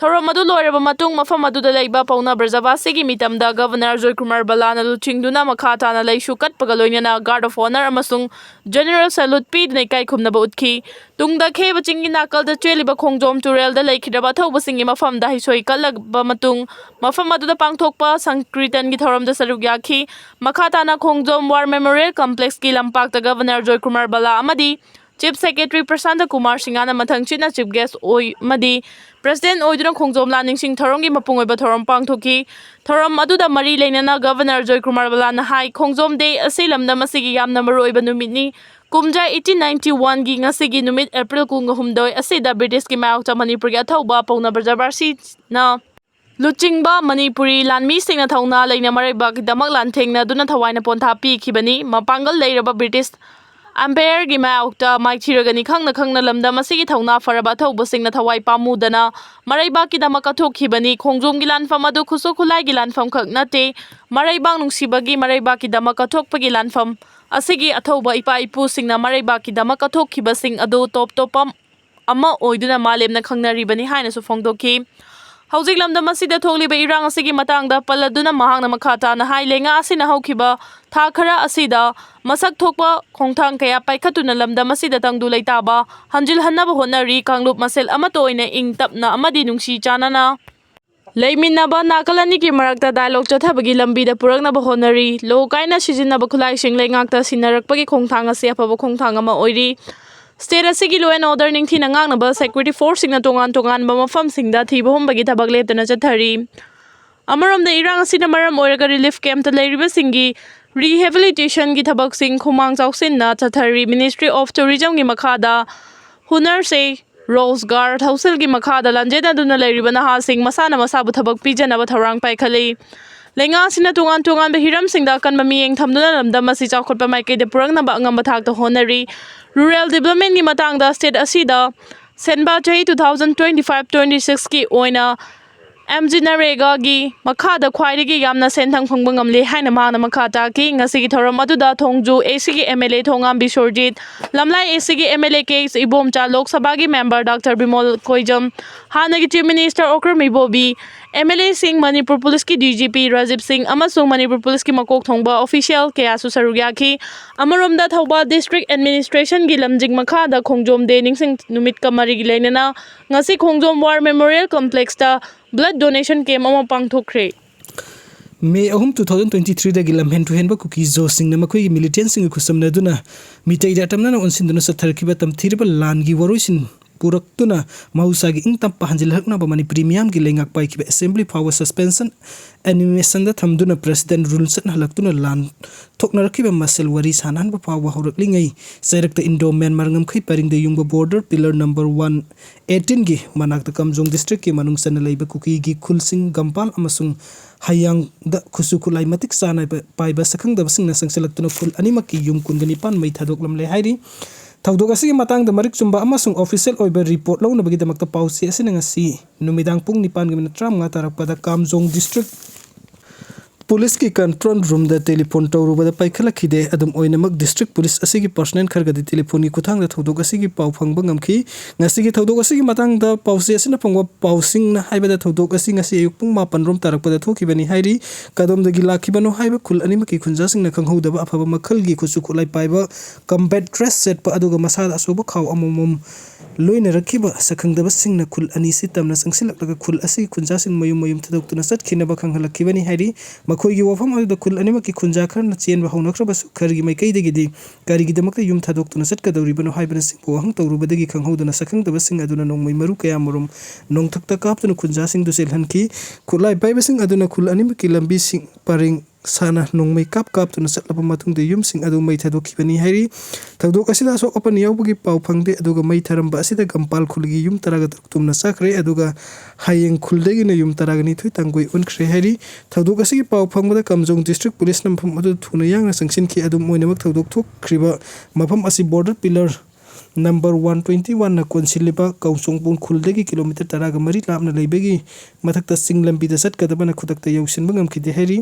ꯊꯧꯔꯝ ꯑꯗꯨ ꯂꯣꯏꯔꯕ ꯃꯇꯨꯡ ꯃꯐꯝ ꯑꯗꯨꯗ ꯂꯩꯕ ꯄꯥꯎꯅꯥ ꯕ꯭ꯔꯖꯕꯥꯁꯤꯒꯤ ꯃꯤꯇꯝꯗ ꯒꯚꯔꯅꯔ ꯖꯣꯏꯀꯨꯃꯥꯔ ꯕꯂꯥꯅ ꯂꯨꯆꯤꯡꯗꯨꯅ ꯃꯈꯥ ꯇꯥꯅ ꯂꯩꯁꯨ ꯀꯠꯄꯒ ꯂꯣꯏꯅꯅ guard of honour ꯑꯃꯁꯨꯡ general salute ꯄꯤꯗꯨꯅ ꯏꯀꯥꯏ ꯈꯨꯝꯅꯕ ꯎꯠꯈꯤ꯫ ꯇꯨꯡꯗ ꯈꯦꯕ ꯆꯤꯡꯒꯤ ꯅꯥꯀꯜꯗ ꯆꯦꯜꯂꯤꯕ ꯈꯣꯡꯖꯣꯝ ꯇꯨꯔꯦꯜꯗ ꯂꯩꯈꯤꯗ꯭ꯔꯕ ꯑꯊꯧꯕꯁꯤꯡꯒꯤ ꯃꯐꯝꯗ ꯍꯩꯁꯣꯏ ꯀꯠꯂꯕ ꯃꯇꯨꯡ ꯃꯐꯝ ꯑꯗꯨꯗ ꯄꯥꯡꯊꯣꯛꯄ ꯁꯪꯀ꯭ꯔꯤꯇꯟꯒꯤ ꯊꯧꯔꯝꯗ ꯁꯔꯨꯛ ꯌꯥꯈꯤ꯫ ꯃꯈꯥ ꯇꯥꯅ ꯈꯣꯡꯖꯣꯝ War Memorial Complexꯀꯤ ꯂꯝꯄꯥꯛꯇ ꯒꯚꯔꯅꯔ ꯖꯣꯏꯀꯨꯃꯥꯔ ꯕꯂꯥ ꯑꯃꯗꯤ Chief Secretary ꯄ꯭ꯔꯁꯥꯟꯇ ꯀꯨꯃꯥꯔ ꯁꯤꯡꯍꯅ ꯃꯊꯪ ꯆꯤꯠꯅ Chief Guest ꯑꯣꯏ-, ꯑꯃꯗꯤ President ꯑꯣꯏꯗꯨꯅ ꯈꯣꯡꯖꯣꯝ ꯂꯥꯟ ꯅꯤꯡꯁꯤꯡ ꯊꯧꯔꯝꯒꯤ ꯃꯄꯨꯡ ꯑꯣꯏꯕ ꯊꯧꯔꯝ ꯄꯥꯡꯊꯣꯛꯈꯤ꯫ ꯊꯧꯔꯝ ꯑꯗꯨꯗ ꯃꯔꯤ ꯂꯩꯅꯅ ꯒꯚꯔꯅꯔ ꯖꯣꯏꯀꯨꯃꯥꯔ ꯕꯂꯥꯅ ꯍꯥꯏ, ꯈꯣꯡꯖꯣꯝ ꯗꯦ ꯑꯁꯤ ꯂꯝꯗꯝ ꯑꯁꯤꯒꯤ ꯌꯥꯝꯅ ꯃꯔꯨꯑꯣꯏꯕ ꯅꯨꯃꯤꯠꯅꯤ꯫ ꯀꯨꯝꯖꯥ eighteen ninety oneꯒꯤ ꯉꯁꯤꯒꯤ ꯅꯨꯃꯤꯠ April ꯀꯨꯟꯒ ꯍꯨꯝꯗꯣꯏ ꯑꯁꯤꯗ ꯕ꯭ꯔꯤꯇꯤꯁꯀꯤ ꯃꯥꯌꯣꯛꯇ ꯃꯅꯤꯄꯨꯔꯒꯤ ꯑꯊꯧꯕ ꯄꯥꯎꯅꯥ ꯕ꯭ꯔꯖꯕꯥꯁꯤꯅ ꯂꯨꯆꯤꯡꯕ ꯃꯅꯤꯄꯨꯔꯤ ꯂꯥꯟꯃꯤꯁꯤꯡꯅ ꯊꯧꯅꯥ ꯂꯩꯅ ꯃꯔꯩꯕꯥꯛꯀꯤꯗꯃꯛ ꯂꯥꯟꯊꯦꯡꯅꯗꯨꯅ ꯊꯋꯥꯏꯅ ꯄꯣꯟꯊꯥ ꯄꯤꯈꯤꯕꯅꯤ꯫ ꯃꯄꯥꯡꯒꯜ ꯂꯩꯔꯕ ꯕ꯭ꯔꯤꯇꯤꯁ ꯑꯝꯄꯥꯌꯔꯒꯤ ꯃꯥꯌꯣꯛꯇ ꯃꯥꯏꯊꯤꯔꯒꯅꯤ ꯈꯪꯅ ꯈꯪꯅ ꯂꯝꯗꯝ ꯑꯁꯤꯒꯤ ꯊꯧꯅꯥ ꯐꯔꯕ ꯑꯊꯧꯕꯁꯤꯡꯅ ꯊꯋꯥꯏ ꯄꯥꯝꯃꯨꯗꯅ ꯃꯔꯩꯕꯥꯛꯀꯤꯗꯃꯛ ꯀꯠꯊꯣꯛꯈꯤꯕꯅꯤ꯫ ꯈꯣꯡꯖꯣꯝꯒꯤ ꯂꯥꯟꯐꯝ ꯑꯗꯨ ꯈꯨꯠꯁꯨ ꯈꯨꯠꯂꯥꯏꯒꯤ ꯂꯥꯟꯐꯝ ꯈꯛ ꯅꯠꯇꯦ, ꯃꯔꯩꯕꯥꯛ ꯅꯨꯡꯁꯤꯕꯒꯤ ꯃꯔꯩꯕꯥꯛꯀꯤꯗꯃꯛ ꯀꯠꯊꯣꯛꯄꯒꯤ ꯂꯥꯟꯐꯝ ꯑꯁꯤꯒꯤ ꯑꯊꯧꯕ ꯏꯄꯥ ꯏꯄꯨꯁꯤꯡꯅ ꯃꯔꯩꯕꯥꯛꯀꯤꯗꯃꯛ ꯀꯠꯊꯣꯛꯈꯤꯕꯁꯤꯡ ꯑꯗꯨ ꯇꯣꯞ ꯇꯣꯞꯄ ꯑꯃ ꯑꯣꯏꯗꯨꯅ ꯃꯥꯂꯦꯝꯅ ꯈꯪꯅꯔꯤꯕꯅꯤ ꯍꯥꯏꯅꯁꯨ ꯐꯣꯡꯗꯣꯛꯈꯤ꯫ ꯍꯧꯖꯤꯛ ꯂꯝꯗꯝ ꯑꯁꯤꯗ ꯊꯣꯛꯂꯤꯕ ꯏꯔꯥꯡ ꯑꯁꯤꯒꯤ ꯃꯇꯥꯡꯗ ꯄꯜꯂꯗꯨꯅ ꯃꯍꯥꯛꯅ ꯃꯈꯥ ꯇꯥꯅ ꯍꯥꯏ, ꯂꯩꯉꯥꯛ ꯑꯁꯤꯅ ꯍꯧꯈꯤꯕ ꯊꯥ ꯈꯔ ꯑꯁꯤꯗ ꯃꯁꯛ ꯊꯣꯛꯄ ꯈꯣꯡꯊꯥꯡ ꯀꯌꯥ ꯄꯥꯏꯈꯠꯇꯨꯅ ꯂꯝꯗꯝ ꯑꯁꯤꯗ ꯇꯪꯗꯨ ꯂꯩꯇꯥꯕ ꯍꯟꯖꯤꯜꯍꯟꯅꯕ ꯍꯣꯠꯅꯔꯤ꯫ ꯀꯥꯡꯂꯨꯞ ꯃꯁꯦꯜ ꯑꯃꯠꯇ ꯑꯣꯏꯅ ꯏꯪ ꯇꯞꯅ ꯑꯃꯗꯤ ꯅꯨꯡꯁꯤ ꯆꯥꯟꯅꯅ ꯂꯩꯃꯤꯟꯅꯕ ꯅꯥꯀꯜ ꯑꯅꯤꯒꯤ ꯃꯔꯛꯇ ꯗꯥꯏꯂꯣꯒ ꯆꯠꯊꯕꯒꯤ ꯂꯝꯕꯤꯗ ꯄꯨꯔꯛꯅꯕ ꯍꯣꯠꯅꯔꯤ꯫ ꯂꯣ ꯀꯥꯏꯅ ꯁꯤꯖꯤꯟꯅꯕ ꯈꯨꯠꯂꯥꯏꯁꯤꯡ ꯂꯩꯉꯥꯛꯇ ꯁꯤꯟꯅꯔꯛꯄꯒꯤ ꯈꯣꯡꯊꯥꯡ ꯑꯁꯤ ꯑꯐꯕ ꯈꯣꯡꯊꯥꯡ ꯑꯃ ꯑꯣꯏꯔꯤ꯫ ꯁ꯭ꯇꯦꯠ ꯑꯁꯤꯒꯤ law and order ꯅꯤꯡꯊꯤꯅ ꯉꯥꯛꯅꯕ security force ꯁꯤꯡꯅ ꯇꯣꯉꯥꯟ ꯇꯣꯉꯥꯟꯕ ꯃꯐꯝꯁꯤꯡꯗ ꯊꯤꯕ ꯍꯨꯝꯕꯒꯤ ꯊꯕꯛ ꯂꯦꯞꯇꯅ ꯆꯠꯊꯔꯤ꯫ ꯑꯃꯔꯣꯝꯗ ꯏꯔꯥꯡ ꯑꯁꯤꯅ ꯃꯔꯝ ꯑꯣꯏꯔꯒ relief camp ꯇ ꯂꯩꯔꯤꯕꯁꯤꯡꯒꯤ rehabilitation ꯒꯤ ꯊꯕꯛꯁꯤꯡ ꯈꯨꯃꯥꯡ ꯆꯥꯎꯁꯤꯟꯅ ꯆꯠꯊꯔꯤ꯫ Ministry of Tourism ꯒꯤ ꯃꯈꯥꯗ ꯍꯨꯅꯔ ꯁꯦ ꯔꯣꯖꯒꯥꯔ ꯊꯧꯁꯤꯜꯒꯤ ꯃꯈꯥꯗ ꯂꯥꯟꯖꯦꯟꯅꯗꯨꯅ ꯂꯩꯔꯤꯕ ꯅꯍꯥꯁꯤꯡ ꯃꯁꯥꯅ ꯃꯁꯥꯕꯨ ꯊꯕꯛ ꯄꯤꯖꯅꯕ ꯊꯧꯔꯥꯡ ꯄꯥꯏꯈꯠꯂꯤ꯫ ꯂꯩꯉꯥꯛ ꯑꯁꯤꯅ ꯇꯣꯉꯥꯟ ꯇꯣꯉꯥꯟꯕ ꯍꯤꯔꯝꯁꯤꯡꯗ ꯑꯀꯟꯕ ꯃꯤꯠꯌꯦꯡ ꯊꯝꯗꯨꯅ ꯂꯝꯗꯝ ꯑꯁꯤ ꯆꯥꯎꯈꯠꯄ ꯃꯥꯏꯀꯩꯗ ꯄꯨꯔꯛꯅꯕ ꯑꯉꯝꯕ ꯊꯥꯛꯇ ꯍꯣꯠꯅꯔꯤ꯫ Rural development ꯒꯤ ꯃꯇꯥꯡꯗ ꯁ꯭ꯇꯦꯠ ꯑꯁꯤꯗ ꯁꯦꯟꯕꯥ ꯆꯍꯤ two thousand twenty five twenty six ꯀꯤ ꯑꯣꯏꯅ MGNREGA ꯒꯤ ꯃꯈꯥꯗ ꯈ꯭ꯋꯥꯏꯗꯒꯤ ꯌꯥꯝꯅ ꯁꯦꯟꯊꯪ ꯐꯪꯕ ꯉꯝꯂꯦ ꯍꯥꯏꯅ ꯃꯍꯥꯛꯅ ꯃꯈꯥ ꯇꯥꯈꯤ꯫ ꯉꯁꯤꯒꯤ ꯊꯧꯔꯝ ꯑꯗꯨꯗ ꯊꯣꯡꯖꯨ AC ꯒꯤ MLA ꯊꯣꯉꯥꯝ ꯕꯤꯁ꯭ꯋꯔꯖꯤꯠ, ꯂꯝꯂꯥꯏ AC ꯒꯤ MLA ꯀꯦ ꯑꯦꯁ ꯏꯕꯣꯝꯆꯥ, ꯂꯣꯛ ꯁꯚꯥꯒꯤ member Doctor ꯕꯤꯃꯣꯜ ꯀꯣꯏꯖꯝ, ꯍꯥꯟꯅꯒꯤ Chief Minister ꯑꯣꯀ꯭ꯔꯝ ꯏꯕꯣꯕꯤ, MLA ꯁꯤꯡ, ꯃꯅꯤꯄꯨꯔ ꯄꯨꯂꯤꯁꯀꯤ DGP ꯔꯥꯖꯤꯕ ꯁꯤꯡ ꯑꯃꯁꯨꯡ ꯃꯅꯤꯄꯨꯔ ꯄꯨꯂꯤꯁꯀꯤ ꯃꯀꯣꯛ ꯊꯣꯡꯕ official ꯀꯌꯥꯁꯨ ꯁꯔꯨꯛ ꯌꯥꯈꯤ꯫ ꯑꯃꯔꯣꯝꯗ ꯊꯧꯕꯥꯜ District Administration ꯒꯤ ꯂꯝꯖꯤꯡ ꯃꯈꯥꯗ ꯈꯣꯡꯖꯣꯝ ꯗꯦ ꯅꯤꯡꯁꯤꯡ ꯅꯨꯃꯤꯠꯀ ꯃꯔꯤ ꯂꯩꯅꯅ ꯉꯁꯤ ꯈꯣꯡꯖꯣꯝ War Memorial Complex ꯇ blood donation camp ꯑꯃ ꯄꯥꯡꯊꯣꯛꯈ꯭ꯔꯦ꯫ ꯃꯦ ꯑꯍꯨꯝ, two thousand twenty three ꯗꯒꯤ ꯂꯝꯍꯦꯟ ꯇꯨꯍꯦꯟꯕ ꯀꯨꯀꯤ ꯖꯣꯁꯤꯡꯅ ꯃꯈꯣꯏꯒꯤ militants ꯁꯤꯡꯒ ꯈꯨꯠꯁꯝꯅꯗꯨꯅ ꯃꯤꯇꯩꯗ ꯑꯇꯝꯅꯅ ꯑꯣꯟꯁꯤꯟꯗꯨꯅ ꯆꯠꯊꯔꯛꯈꯤꯕ ꯇꯝꯊꯤꯔꯕ ꯂꯥꯟꯒꯤ ꯋꯥꯔꯣꯏꯁꯤꯟ ꯄꯨꯔꯛꯇꯨꯅ ꯃꯍꯧꯁꯥꯒꯤ ꯏꯪ ꯇꯞꯄ ꯍꯟꯖꯤꯜꯂꯛꯅꯕ ꯃꯅꯤꯄꯨꯔꯤ ꯃꯤꯌꯥꯝꯒꯤ ꯂꯩꯉꯥꯛ ꯄꯥꯏꯈꯤꯕ Assembly ꯐꯥꯎꯕ suspension animationꯗ ꯊꯝꯗꯨꯅ President rule ꯆꯠꯅꯍꯜꯂꯛꯇꯨꯅ ꯂꯥꯟ ꯊꯣꯛꯅꯔꯛꯈꯤꯕ ꯃꯁꯦꯜ ꯋꯥꯔꯤ ꯁꯥꯟꯅꯍꯟꯕ ꯐꯥꯎꯕ ꯍꯧꯔꯛꯂꯤꯉꯩ ꯆꯩꯔꯛꯇ Indo Myanmar ꯉꯝꯈꯩ ꯄꯔꯤꯡꯗ ꯌꯨꯡꯕ border pillar number one eighteenꯒꯤ ꯃꯅꯥꯛꯇ ꯀꯥꯝꯖꯣꯡ districtꯀꯤ ꯃꯅꯨꯡ ꯆꯟꯅ ꯂꯩꯕ ꯀꯨꯀꯤꯒꯤ ꯈꯨꯜꯁꯤꯡ ꯒꯝꯄꯥꯜ ꯑꯃꯁꯨꯡ ꯍꯌꯥꯡꯗ ꯈꯨꯠꯁꯨ ꯈꯨꯠꯂꯥꯏ ꯃꯇꯤꯛ ꯆꯥꯅ ꯄꯥꯏꯕ ꯁꯛꯈꯪꯗꯕꯁꯤꯡꯅ ꯆꯪꯁꯤꯜꯂꯛꯇꯨꯅ ꯈꯨꯜ ꯑꯅꯤꯃꯛꯀꯤ ꯌꯨꯝ ꯀꯨꯟꯒ ꯅꯤꯄꯥꯟ ꯃꯩ ꯊꯥꯗꯣꯛꯂꯝꯂꯦ ꯍꯥꯏꯔꯤ꯫ ꯊꯧꯗꯣꯛ ꯑꯁꯤꯒꯤ ꯃꯇꯥꯡꯗ ꯃꯔꯤꯛ ꯆꯨꯝꯕ ꯑꯃꯁꯨꯡ official ꯑꯣꯏꯕ report ꯂꯧꯅꯕꯒꯤꯗꯃꯛꯇ ꯄꯥꯎꯆꯦ ꯑꯁꯤꯅ ꯉꯁꯤ ꯅꯨꯃꯤꯗꯥꯡ ꯄꯨꯡ ꯅꯤꯄꯥꯟꯒꯤ ꯃꯤꯅꯤꯠ ꯇꯔꯥꯃꯉꯥ ꯇꯥꯔꯛꯄꯗ ꯀꯥꯝꯖꯣꯡ district policeꯀꯤ control roomꯗ telephone ꯇꯧꯔꯨꯕꯗ ꯄꯥꯏꯈꯠꯂꯛꯈꯤꯗꯦ꯫ ꯑꯗꯨꯝ ꯑꯣꯏꯅꯃꯛ district police ꯑꯁꯤꯒꯤ personnel ꯈꯔꯒꯗꯤ telephone ꯒꯤ ꯈꯨꯠꯊꯥꯡꯗ ꯊꯧꯗꯣꯛ ꯑꯁꯤꯒꯤ ꯄꯥꯎ ꯐꯪꯕ ꯉꯝꯈꯤ꯫ ꯉꯁꯤꯒꯤ ꯊꯧꯗꯣꯛ ꯑꯁꯤꯒꯤ ꯃꯇꯥꯡꯗ ꯄꯥꯎꯆꯦ ꯑꯁꯤꯅ ꯐꯪꯕ ꯄꯥꯎꯁꯤꯡꯅ ꯍꯥꯏꯕꯗ ꯊꯧꯗꯣꯛ ꯑꯁꯤ ꯉꯁꯤ ꯑꯌꯨꯛ ꯄꯨꯡ ꯃꯥꯄꯟ ꯔꯣꯝ ꯇꯥꯔꯛꯄꯗ ꯊꯣꯛꯈꯤꯕꯅꯤ ꯍꯥꯏꯔꯤ꯫ ꯀꯗꯣꯝꯗꯒꯤ ꯂꯥꯛꯈꯤꯕꯅꯣ ꯍꯥꯏꯕ ꯈꯨꯜ ꯑꯅꯤꯃꯛꯀꯤ ꯈꯨꯟꯖꯥꯁꯤꯡꯅ ꯈꯪꯍꯧꯗꯕ ꯑꯐꯕ ꯃꯈꯜꯒꯤ ꯈꯨꯠꯁꯨ ꯈꯨꯠꯂꯥꯏ ꯄꯥꯏꯕ combat dress ꯁꯦꯠꯄ ꯑꯗꯨꯒ ꯃꯁꯥꯗ ꯑꯆꯧꯕ ꯈꯥꯎ ꯑꯃꯃꯝ ꯂꯣꯏꯅꯔꯛꯈꯤꯕ ꯁꯛꯈꯪꯗꯕꯁꯤꯡꯅ ꯈꯨꯜ ꯑꯅꯤꯁꯤ ꯇꯝꯅ ꯆꯪꯁꯤꯜꯂꯛꯂꯒ ꯈꯨꯜ ꯑꯁꯤꯒꯤ ꯈꯨꯟꯖꯥꯁꯤꯡ ꯃꯌꯨꯝ ꯃꯌꯨꯝ ꯊꯥꯗꯣꯛꯇꯨꯅ ꯆꯠꯈꯤꯅꯕ ꯈꯪꯍꯜꯂꯛꯈꯤꯕꯅꯤ ꯍꯥꯏꯔꯤ꯫ ꯃꯈꯣꯏꯒꯤ ꯋꯥꯐꯝ ꯑꯗꯨꯗ ꯈꯨꯜ ꯑꯅꯤꯃꯛꯀꯤ ꯈꯨꯟꯖꯥ ꯈꯔꯅ ꯆꯦꯟꯕ ꯍꯧꯅꯈ꯭ꯔꯕꯁꯨ ꯈꯔꯒꯤ ꯃꯥꯏꯀꯩꯗꯒꯤꯗꯤ ꯀꯔꯤꯒꯤꯗꯃꯛꯇ ꯌꯨꯝ ꯊꯥꯗꯣꯛꯇꯨꯅ ꯆꯠꯀꯗꯧꯔꯤꯕꯅꯣ ꯍꯥꯏꯕꯅꯆꯤꯡꯕ ꯋꯥꯍꯪ ꯇꯧꯔꯨꯕꯗꯒꯤ ꯈꯪꯍꯧꯗꯅ ꯁꯛꯈꯪꯗꯕꯁꯤꯡ ꯑꯗꯨꯅ ꯅꯣꯡꯃꯩ ꯃꯔꯨ ꯀꯌꯥꯃꯔꯨꯝ ꯅꯣꯡꯊꯛꯇ ꯀꯥꯞꯇꯨꯅ ꯈꯨꯟꯖꯥꯁꯤꯡꯗꯨ ꯆꯦꯜꯍꯟꯈꯤ꯫ ꯈꯨꯠꯂꯥꯏ ꯄꯥꯏꯕꯁꯤꯡ ꯑꯗꯨꯅ ꯈꯨꯜ ꯑꯅꯤꯃꯛꯀꯤ ꯂꯝꯕꯤꯁꯤꯡ ꯄꯔꯦꯡ ꯁꯥꯅ ꯅꯣꯡꯃꯩ ꯀꯥꯞ ꯀꯥꯞꯇꯨꯅ ꯆꯠꯂꯕ ꯃꯇꯨꯡꯗ ꯌꯨꯝꯁꯤꯡ ꯑꯗꯨ ꯃꯩ ꯊꯥꯗꯣꯛꯈꯤꯕꯅꯤ ꯍꯥꯏꯔꯤ꯫ ꯊꯧꯗꯣꯛ ꯑꯁꯤꯗ ꯑꯁꯣꯛ ꯑꯄꯟ ꯌꯥꯎꯕꯒꯤ ꯄꯥꯎ ꯐꯪꯗꯦ, ꯑꯗꯨꯒ ꯃꯩ ꯊꯥꯔꯝꯕ ꯑꯁꯤꯗ ꯒꯝꯄꯥꯜ ꯈꯨꯜꯒꯤ ꯌꯨꯝ ꯇꯔꯥꯒ ꯇꯔꯨꯛ ꯇꯨꯝꯅ ꯆꯥꯈ꯭ꯔꯦ, ꯑꯗꯨꯒ ꯍꯌꯦꯡ ꯈꯨꯜꯗꯒꯤꯅ ꯌꯨꯝ ꯇꯔꯥꯒ ꯅꯤꯊꯣꯏ ꯇꯥꯡꯒꯣꯏ ꯑꯣꯟꯈ꯭ꯔꯦ ꯍꯥꯏꯔꯤ꯫ ꯊꯧꯗꯣꯛ ꯑꯁꯤꯒꯤ ꯄꯥꯎ ꯐꯪꯕꯗ ꯀꯥꯝꯖꯣꯡ district police ꯅ ꯃꯐꯝ ꯑꯗꯨꯗ ꯊꯨꯅ ꯌꯥꯡꯅ ꯆꯪꯁꯤꯟꯈꯤ꯫ ꯑꯗꯨꯝ ꯑꯣꯏꯅꯃꯛ ꯊꯧꯗꯣꯛ ꯊꯣꯛꯈ꯭ꯔꯤꯕ ꯃꯐꯝ ꯑꯁꯤ border pillar number one twenty one ꯅ ꯀꯣꯟꯁꯤꯜꯂꯤꯕ ꯀꯥꯝꯖꯣꯡ ꯈꯨꯜꯗꯒꯤ kilometre ꯇꯔꯥꯒ ꯃꯔꯤ ꯂꯥꯞꯅ ꯂꯩꯕꯒꯤ ꯃꯊꯛꯇ ꯆꯤꯡ ꯂꯝꯕꯤꯗ ꯆꯠꯀꯗꯕꯅ ꯈꯨꯗꯛꯇ ꯌꯧꯁꯤꯟꯕ ꯉꯝꯈꯤꯗꯦ ꯍꯥꯏꯔꯤ꯫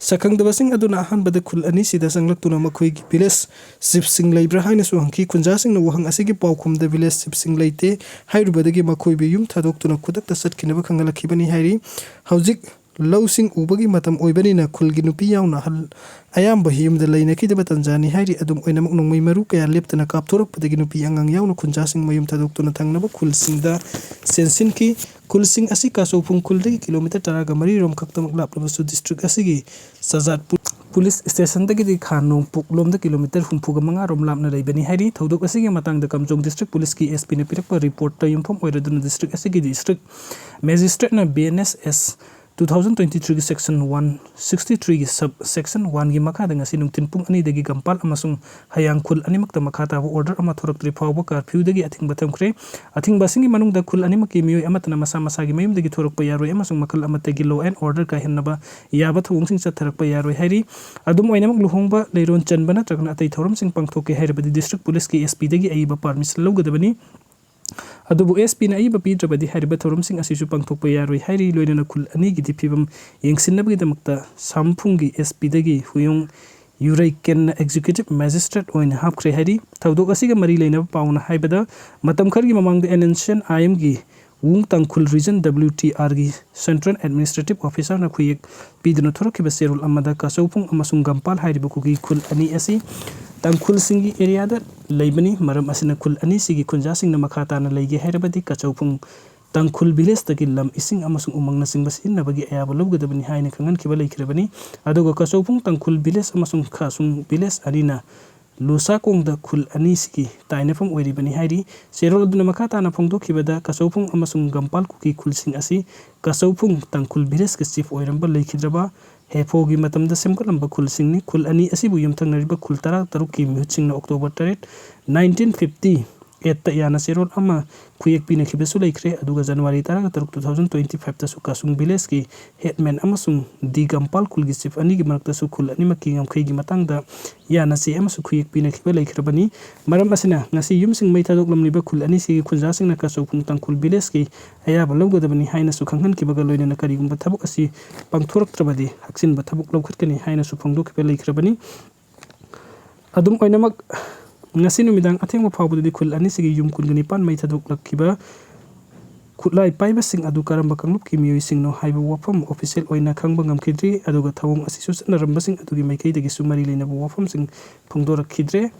ꯁꯛꯈꯪꯗꯕꯁꯤꯡ ꯑꯗꯨꯅ ꯑꯍꯥꯟꯕꯗ ꯈꯨꯜ ꯑꯅꯤꯁꯤꯗ ꯆꯪꯂꯛꯇꯨꯅ ꯃꯈꯣꯏꯒꯤ village chief ꯁꯤꯡ ꯂꯩꯕ꯭ꯔꯥ ꯍꯥꯏꯅꯁꯨ ꯍꯪꯈꯤ꯫ ꯈꯨꯟꯖꯥꯁꯤꯡꯅ ꯋꯥꯍꯪ ꯑꯁꯤꯒꯤ ꯄꯥꯎꯈꯨꯝꯗ village chief ꯁꯤꯡ ꯂꯩꯇꯦ ꯍꯥꯏꯔꯨꯕꯗꯒꯤ ꯃꯈꯣꯏꯕꯨ ꯌꯨꯝ ꯊꯥꯗꯣꯛꯇꯨꯅ ꯈꯨꯗꯛꯇ ꯆꯠꯈꯤꯅꯕ ꯈꯪꯍꯜꯂꯛꯈꯤꯕꯅꯤ ꯍꯥꯏꯔꯤ꯫ ꯍꯧꯖꯤꯛ ꯂꯧꯁꯤꯡ ꯎꯕꯒꯤ ꯃꯇꯝ ꯑꯣꯏꯕꯅꯤꯅ ꯈꯨꯜꯒꯤ ꯅꯨꯄꯤ ꯌꯥꯎꯅ ꯑꯍꯜ ꯑꯌꯥꯝꯕ ꯌꯨꯝꯗ ꯂꯩꯅꯈꯤꯗꯕ ꯇꯥꯟꯖꯥꯅꯤ ꯍꯥꯏꯔꯤ꯫ ꯑꯗꯨꯝ ꯑꯣꯏꯅꯃꯛ ꯅꯣꯡꯃꯩ ꯃꯔꯨ ꯀꯌꯥ ꯂꯦꯞꯇꯅ ꯀꯥꯞꯊꯣꯔꯛꯄꯗꯒꯤ ꯅꯨꯄꯤ ꯑꯉꯥꯡ ꯌꯥꯎꯅ ꯈꯨꯟꯖꯥꯁꯤꯡ ꯃꯌꯨꯝ ꯊꯥꯗꯣꯛꯇꯨꯅ ꯊꯪꯅꯕ ꯈꯨꯜꯁꯤꯡꯗ ꯆꯦꯟꯁꯤꯟꯈꯤ꯫ ꯈꯨꯜꯁꯤꯡ ꯑꯁꯤ ꯀꯥꯁꯧꯐꯨꯡ ꯈꯨꯜꯗꯒꯤ kilometre ꯇꯔꯥꯒ ꯃꯔꯤ ꯔꯣꯝ ꯈꯛꯇꯃꯛ ꯂꯥꯞꯂꯕꯁꯨ district ꯑꯁꯤꯒꯤ ꯆꯖꯥꯠꯄꯨꯔ ꯄꯨꯂꯤꯁ ꯁ꯭ꯇꯦꯁꯟꯗꯒꯤꯗꯤ ꯈꯥ ꯅꯣꯡꯄꯣꯛꯂꯣꯝꯗ ꯀꯤꯂꯣꯃꯤꯇꯔ ꯍꯨꯝꯐꯨꯒ ꯃꯉꯥ ꯔꯣꯝ ꯂꯥꯞꯅ ꯂꯩꯕꯅꯤ ꯍꯥꯏꯔꯤ꯫ ꯊꯧꯗꯣꯛ ꯑꯁꯤꯒꯤ ꯃꯇꯥꯡꯗ ꯀꯥꯝꯖꯣꯡ ꯗꯤꯁꯇ꯭ꯔꯤꯛ ꯄꯨꯂꯤꯁꯀꯤ ꯑꯦꯁ ꯄꯤꯅ ꯄꯤꯔꯛꯄ ꯔꯤꯄꯣꯔꯠꯇ ꯌꯨꯝꯐꯝ ꯑꯣꯏꯔꯗꯨꯅ ꯗꯤꯁꯇ꯭ꯔꯤꯛ ꯑꯁꯤꯒꯤ ꯗꯤꯁꯇ꯭ꯔꯤꯛ ꯃꯦꯖꯤꯁꯇ꯭ꯔꯦꯠꯅ B N S S two thousand twenty threeꯒꯤ section one sixty threeꯒꯤ sub section oneꯒꯤ ꯃꯈꯥꯗ ꯉꯁꯤ ꯅꯨꯡꯊꯤꯜ ꯄꯨꯡ ꯑꯅꯤꯗꯒꯤ ꯒꯝꯄꯥꯜ ꯑꯃꯁꯨꯡ ꯍꯌꯥꯡ ꯈꯨꯜ ꯑꯅꯤꯃꯛꯇ ꯃꯈꯥ ꯇꯥꯕ order ꯑꯃ ꯊꯣꯔꯛꯇ꯭ꯔꯤ ꯐꯥꯎꯕ ꯀꯥꯔꯐ꯭ꯌꯨꯗꯒꯤ ꯑꯊꯤꯡꯕ ꯊꯝꯈ꯭ꯔꯦ꯫ ꯑꯊꯤꯡꯕ ꯑꯁꯤꯒꯤ ꯃꯅꯨꯡꯗ ꯈꯨꯜ ꯑꯅꯤꯃꯛꯀꯤ ꯃꯤꯑꯣꯏ ꯑꯃꯠꯇꯅ ꯃꯁꯥ ꯃꯁꯥꯒꯤ ꯃꯌꯨꯝꯗꯒꯤ ꯊꯣꯔꯛꯄ ꯌꯥꯔꯣꯏ ꯑꯃꯁꯨꯡ ꯃꯈꯜ ꯑꯃꯠꯇꯒꯤ law and order ꯀꯥꯏꯍꯟꯅꯕ ꯌꯥꯕ ꯊꯧꯑꯣꯡꯁꯤꯡ ꯆꯠꯊꯔꯛꯄ ꯌꯥꯔꯣꯏ ꯍꯥꯏꯔꯤ꯫ ꯑꯗꯨꯝ ꯑꯣꯏꯅꯃꯛ, ꯂꯨꯍꯣꯡꯕ, ꯂꯩꯔꯣꯟ ꯆꯟꯕ ꯅꯠꯇ꯭ꯔꯒꯅ ꯑꯇꯩ ꯊꯧꯔꯝꯁꯤꯡ ꯄꯥꯡꯊꯣꯛꯀꯦ ꯍꯥꯏꯔꯕꯗꯤ ꯗꯤꯁꯇ꯭ꯔꯤꯛ ꯄꯨꯂꯤꯁꯀꯤ ꯑꯦꯁ ꯄꯤꯗꯒꯤ ꯑꯏꯕ permission ꯂꯧꯒꯗꯕꯅꯤ꯫ ꯑꯗꯨꯕꯨ ꯑꯦꯁ ꯄꯤꯅ ꯑꯏꯕ ꯄꯤꯗ꯭ꯔꯕꯗꯤ ꯍꯥꯏꯔꯤꯕ ꯊꯧꯔꯝꯁꯤꯡ ꯑꯁꯤꯁꯨ ꯄꯥꯡꯊꯣꯛꯄ ꯌꯥꯔꯣꯏ ꯍꯥꯏꯔꯤ꯫ ꯂꯣꯏꯅꯅ ꯈꯨꯜ ꯑꯅꯤꯒꯤꯗꯤ ꯐꯤꯕꯝ ꯌꯦꯡꯁꯤꯟꯅꯕꯒꯤꯗꯃꯛꯇ ꯁꯥꯝꯐꯨꯡꯒꯤ ꯑꯦꯁ ꯄꯤꯗꯒꯤ ꯍꯨꯌꯣꯡ ꯌꯨꯔꯩꯀꯦꯟꯅ executive magistrate ꯑꯣꯏꯅ ꯍꯥꯞꯈ꯭ꯔꯦ ꯍꯥꯏꯔꯤ꯫ ꯊꯧꯗꯣꯛ ꯑꯁꯤꯒ ꯃꯔꯤ ꯂꯩꯅꯕ ꯄꯥꯎꯅ ꯍꯥꯏꯕꯗ, ꯃꯇꯝ ꯈꯔꯒꯤ ꯃꯃꯥꯡꯗ N N C N I ꯑꯦꯝꯒꯤ Wung Tangkhul region W T ꯑꯥꯔꯒꯤ central administrative officerꯅ ꯈꯨꯌꯦꯛ ꯄꯤꯗꯨꯅ ꯊꯣꯔꯛꯈꯤꯕ ꯆꯦꯔꯣꯜ ꯑꯃꯗ ꯀꯆꯧꯐꯨꯡ ꯑꯃꯁꯨꯡ ꯒꯝꯄꯥꯜ ꯍꯥꯏꯔꯤꯕ ꯀꯨꯀꯤ ꯈꯨꯜ ꯑꯅꯤ ꯑꯁꯤ ꯇꯥꯡꯈꯨꯜꯁꯤꯡꯒꯤ areaꯗ ꯂꯩꯕꯅꯤ꯫ ꯃꯔꯝ ꯑꯁꯤꯅ ꯈꯨꯜ ꯑꯅꯤꯁꯤꯒꯤ ꯈꯨꯟꯖꯥꯁꯤꯡꯅ ꯃꯈꯥ ꯇꯥꯅ ꯂꯩꯒꯦ ꯍꯥꯏꯔꯕꯗꯤ ꯀꯆꯧꯐꯨꯡ ꯇꯥꯡꯈꯨꯜ villageꯇꯒꯤ ꯂꯝ, ꯏꯁꯤꯡ ꯑꯃꯁꯨꯡ ꯎꯃꯪꯅꯆꯤꯡꯕ ꯁꯤꯖꯤꯟꯅꯕꯒꯤ ꯑꯌꯥꯕ ꯂꯧꯒꯗꯕꯅꯤ ꯍꯥꯏꯅ ꯈꯪꯍꯟꯈꯤꯕ ꯂꯩꯈ꯭ꯔꯕꯅꯤ꯫ ꯑꯗꯨꯒ ꯀꯆꯧꯐꯨꯡ ꯇꯥꯡꯈꯨꯜ village ꯑꯃꯁꯨꯡ ꯈꯥꯁꯨꯡ village ꯑꯅꯤꯅ ꯂꯨꯁꯥꯀꯣꯡꯗ ꯈꯨꯜ ꯑꯅꯤꯁꯤꯒꯤ ꯇꯥꯏꯅꯐꯝ ꯑꯣꯏꯔꯤꯕꯅꯤ ꯍꯥꯏꯔꯤ꯫ ꯆꯦꯔꯣꯜ ꯑꯗꯨꯅ ꯃꯈꯥ ꯇꯥꯅ ꯐꯣꯡꯗꯣꯛꯈꯤꯕꯗ, ꯀꯆꯧꯐꯨꯡ ꯑꯃꯁꯨꯡ ꯒꯝꯄꯥꯜ ꯀꯨꯀꯤ ꯈꯨꯜꯁꯤꯡ ꯑꯁꯤ ꯀꯆꯧꯐꯨꯡ ꯇꯥꯡꯈꯨꯜ villageꯀꯤ chief ꯑꯣꯏꯔꯝꯕ ꯂꯩꯈꯤꯗ꯭ꯔꯕ ꯍꯦꯐꯣꯒꯤ ꯃꯇꯝꯗ ꯁꯦꯝꯒꯠꯂꯝꯕ ꯈꯨꯜꯁꯤꯡꯅꯤ꯫ ꯈꯨꯜ ꯑꯅꯤ ꯑꯁꯤꯕꯨ ꯌꯨꯝꯊꯪꯅꯔꯤꯕ ꯈꯨꯜ ꯇꯔꯥꯇꯔꯨꯛꯀꯤ ꯃꯤꯍꯨꯠꯁꯤꯡꯅ October ꯇꯔꯦꯠ, nineteen fifty eightꯇ ꯌꯥꯅ ꯆꯦꯔꯣꯜ ꯑꯃ ꯈꯨꯌꯦꯛ ꯄꯤꯅꯈꯤꯕꯁꯨ ꯂꯩꯈ꯭ꯔꯦ꯫ ꯑꯗꯨꯒ January ꯇꯔꯥꯇꯔꯨꯛ, two thousand twenty fiveꯇꯁꯨ ꯀꯥꯁꯨꯡ villageꯀꯤ headman ꯑꯃꯁꯨꯡ ꯗꯤ ꯒꯝꯄꯥꯜ ꯈꯨꯜꯒꯤ chief ꯑꯅꯤꯒꯤ ꯃꯔꯛꯇꯁꯨ ꯈꯨꯜ ꯑꯅꯤꯃꯛꯀꯤ ꯉꯝꯈꯩꯒꯤ ꯃꯇꯥꯡꯗ ꯌꯥꯅ ꯆꯦ ꯑꯃꯁꯨ ꯈꯨꯌꯦꯛ ꯄꯤꯅꯈꯤꯕ ꯂꯩꯈ꯭ꯔꯕꯅꯤ꯫ ꯃꯔꯝ ꯑꯁꯤꯅ ꯉꯁꯤ ꯌꯨꯝꯁꯤꯡ ꯃꯩ ꯊꯥꯗꯣꯛꯂꯝꯂꯤꯕ ꯈꯨꯜ ꯑꯅꯤꯁꯤꯒꯤ ꯈꯨꯟꯖꯥꯁꯤꯡꯅ ꯀꯆꯧꯐꯨꯡ ꯇꯥꯡꯈꯨꯜ villageꯀꯤ ꯑꯌꯥꯕ ꯂꯧꯒꯗꯕꯅꯤ ꯍꯥꯏꯅꯁꯨ ꯈꯪꯍꯟꯈꯤꯕꯒ ꯂꯣꯏꯅꯅ ꯀꯔꯤꯒꯨꯝꯕ ꯊꯕꯛ ꯑꯁꯤ ꯄꯥꯡꯊꯣꯔꯛꯇ꯭ꯔꯕꯗꯤ ꯍꯛꯆꯤꯟꯕ ꯊꯕꯛ ꯂꯧꯈꯠꯀꯅꯤ ꯍꯥꯏꯅꯁꯨ ꯐꯣꯡꯗꯣꯛꯈꯤꯕ ꯂꯩꯈ꯭ꯔꯕꯅꯤ꯫ ꯑꯗꯨꯝ ꯑꯣꯏꯅꯃꯛ, ꯉꯁꯤ ꯅꯨꯃꯤꯗꯥꯡ ꯑꯊꯦꯡꯕ ꯐꯥꯎꯕꯗꯗꯤ ꯈꯨꯜ ꯑꯅꯤꯁꯤꯒꯤ ꯌꯨꯝ ꯀꯨꯟꯒ ꯅꯤꯄꯥꯟ ꯃꯩ ꯊꯥꯗꯣꯛꯂꯛꯈꯤꯕ ꯈꯨꯠꯂꯥꯏ ꯄꯥꯏꯕꯁꯤꯡ ꯑꯗꯨ ꯀꯔꯝꯕ ꯀꯥꯡꯂꯨꯞꯀꯤ ꯃꯤꯑꯣꯏꯁꯤꯡꯅꯣ ꯍꯥꯏꯕ ꯋꯥꯐꯝ official ꯑꯣꯏꯅ ꯈꯪꯕ ꯉꯝꯈꯤꯗ꯭ꯔꯤ꯫ ꯑꯗꯨꯒ ꯊꯧꯑꯣꯡ ꯑꯁꯤꯁꯨ ꯆꯠꯅꯔꯝꯕꯁꯤꯡ ꯑꯗꯨꯒꯤ ꯃꯥꯏꯀꯩꯗꯒꯤꯁꯨ ꯃꯔꯤ ꯂꯩꯅꯕ ꯋꯥꯐꯝꯁꯤꯡ ꯐꯣꯡꯗꯣꯔꯛꯈꯤꯗ꯭ꯔꯦ꯫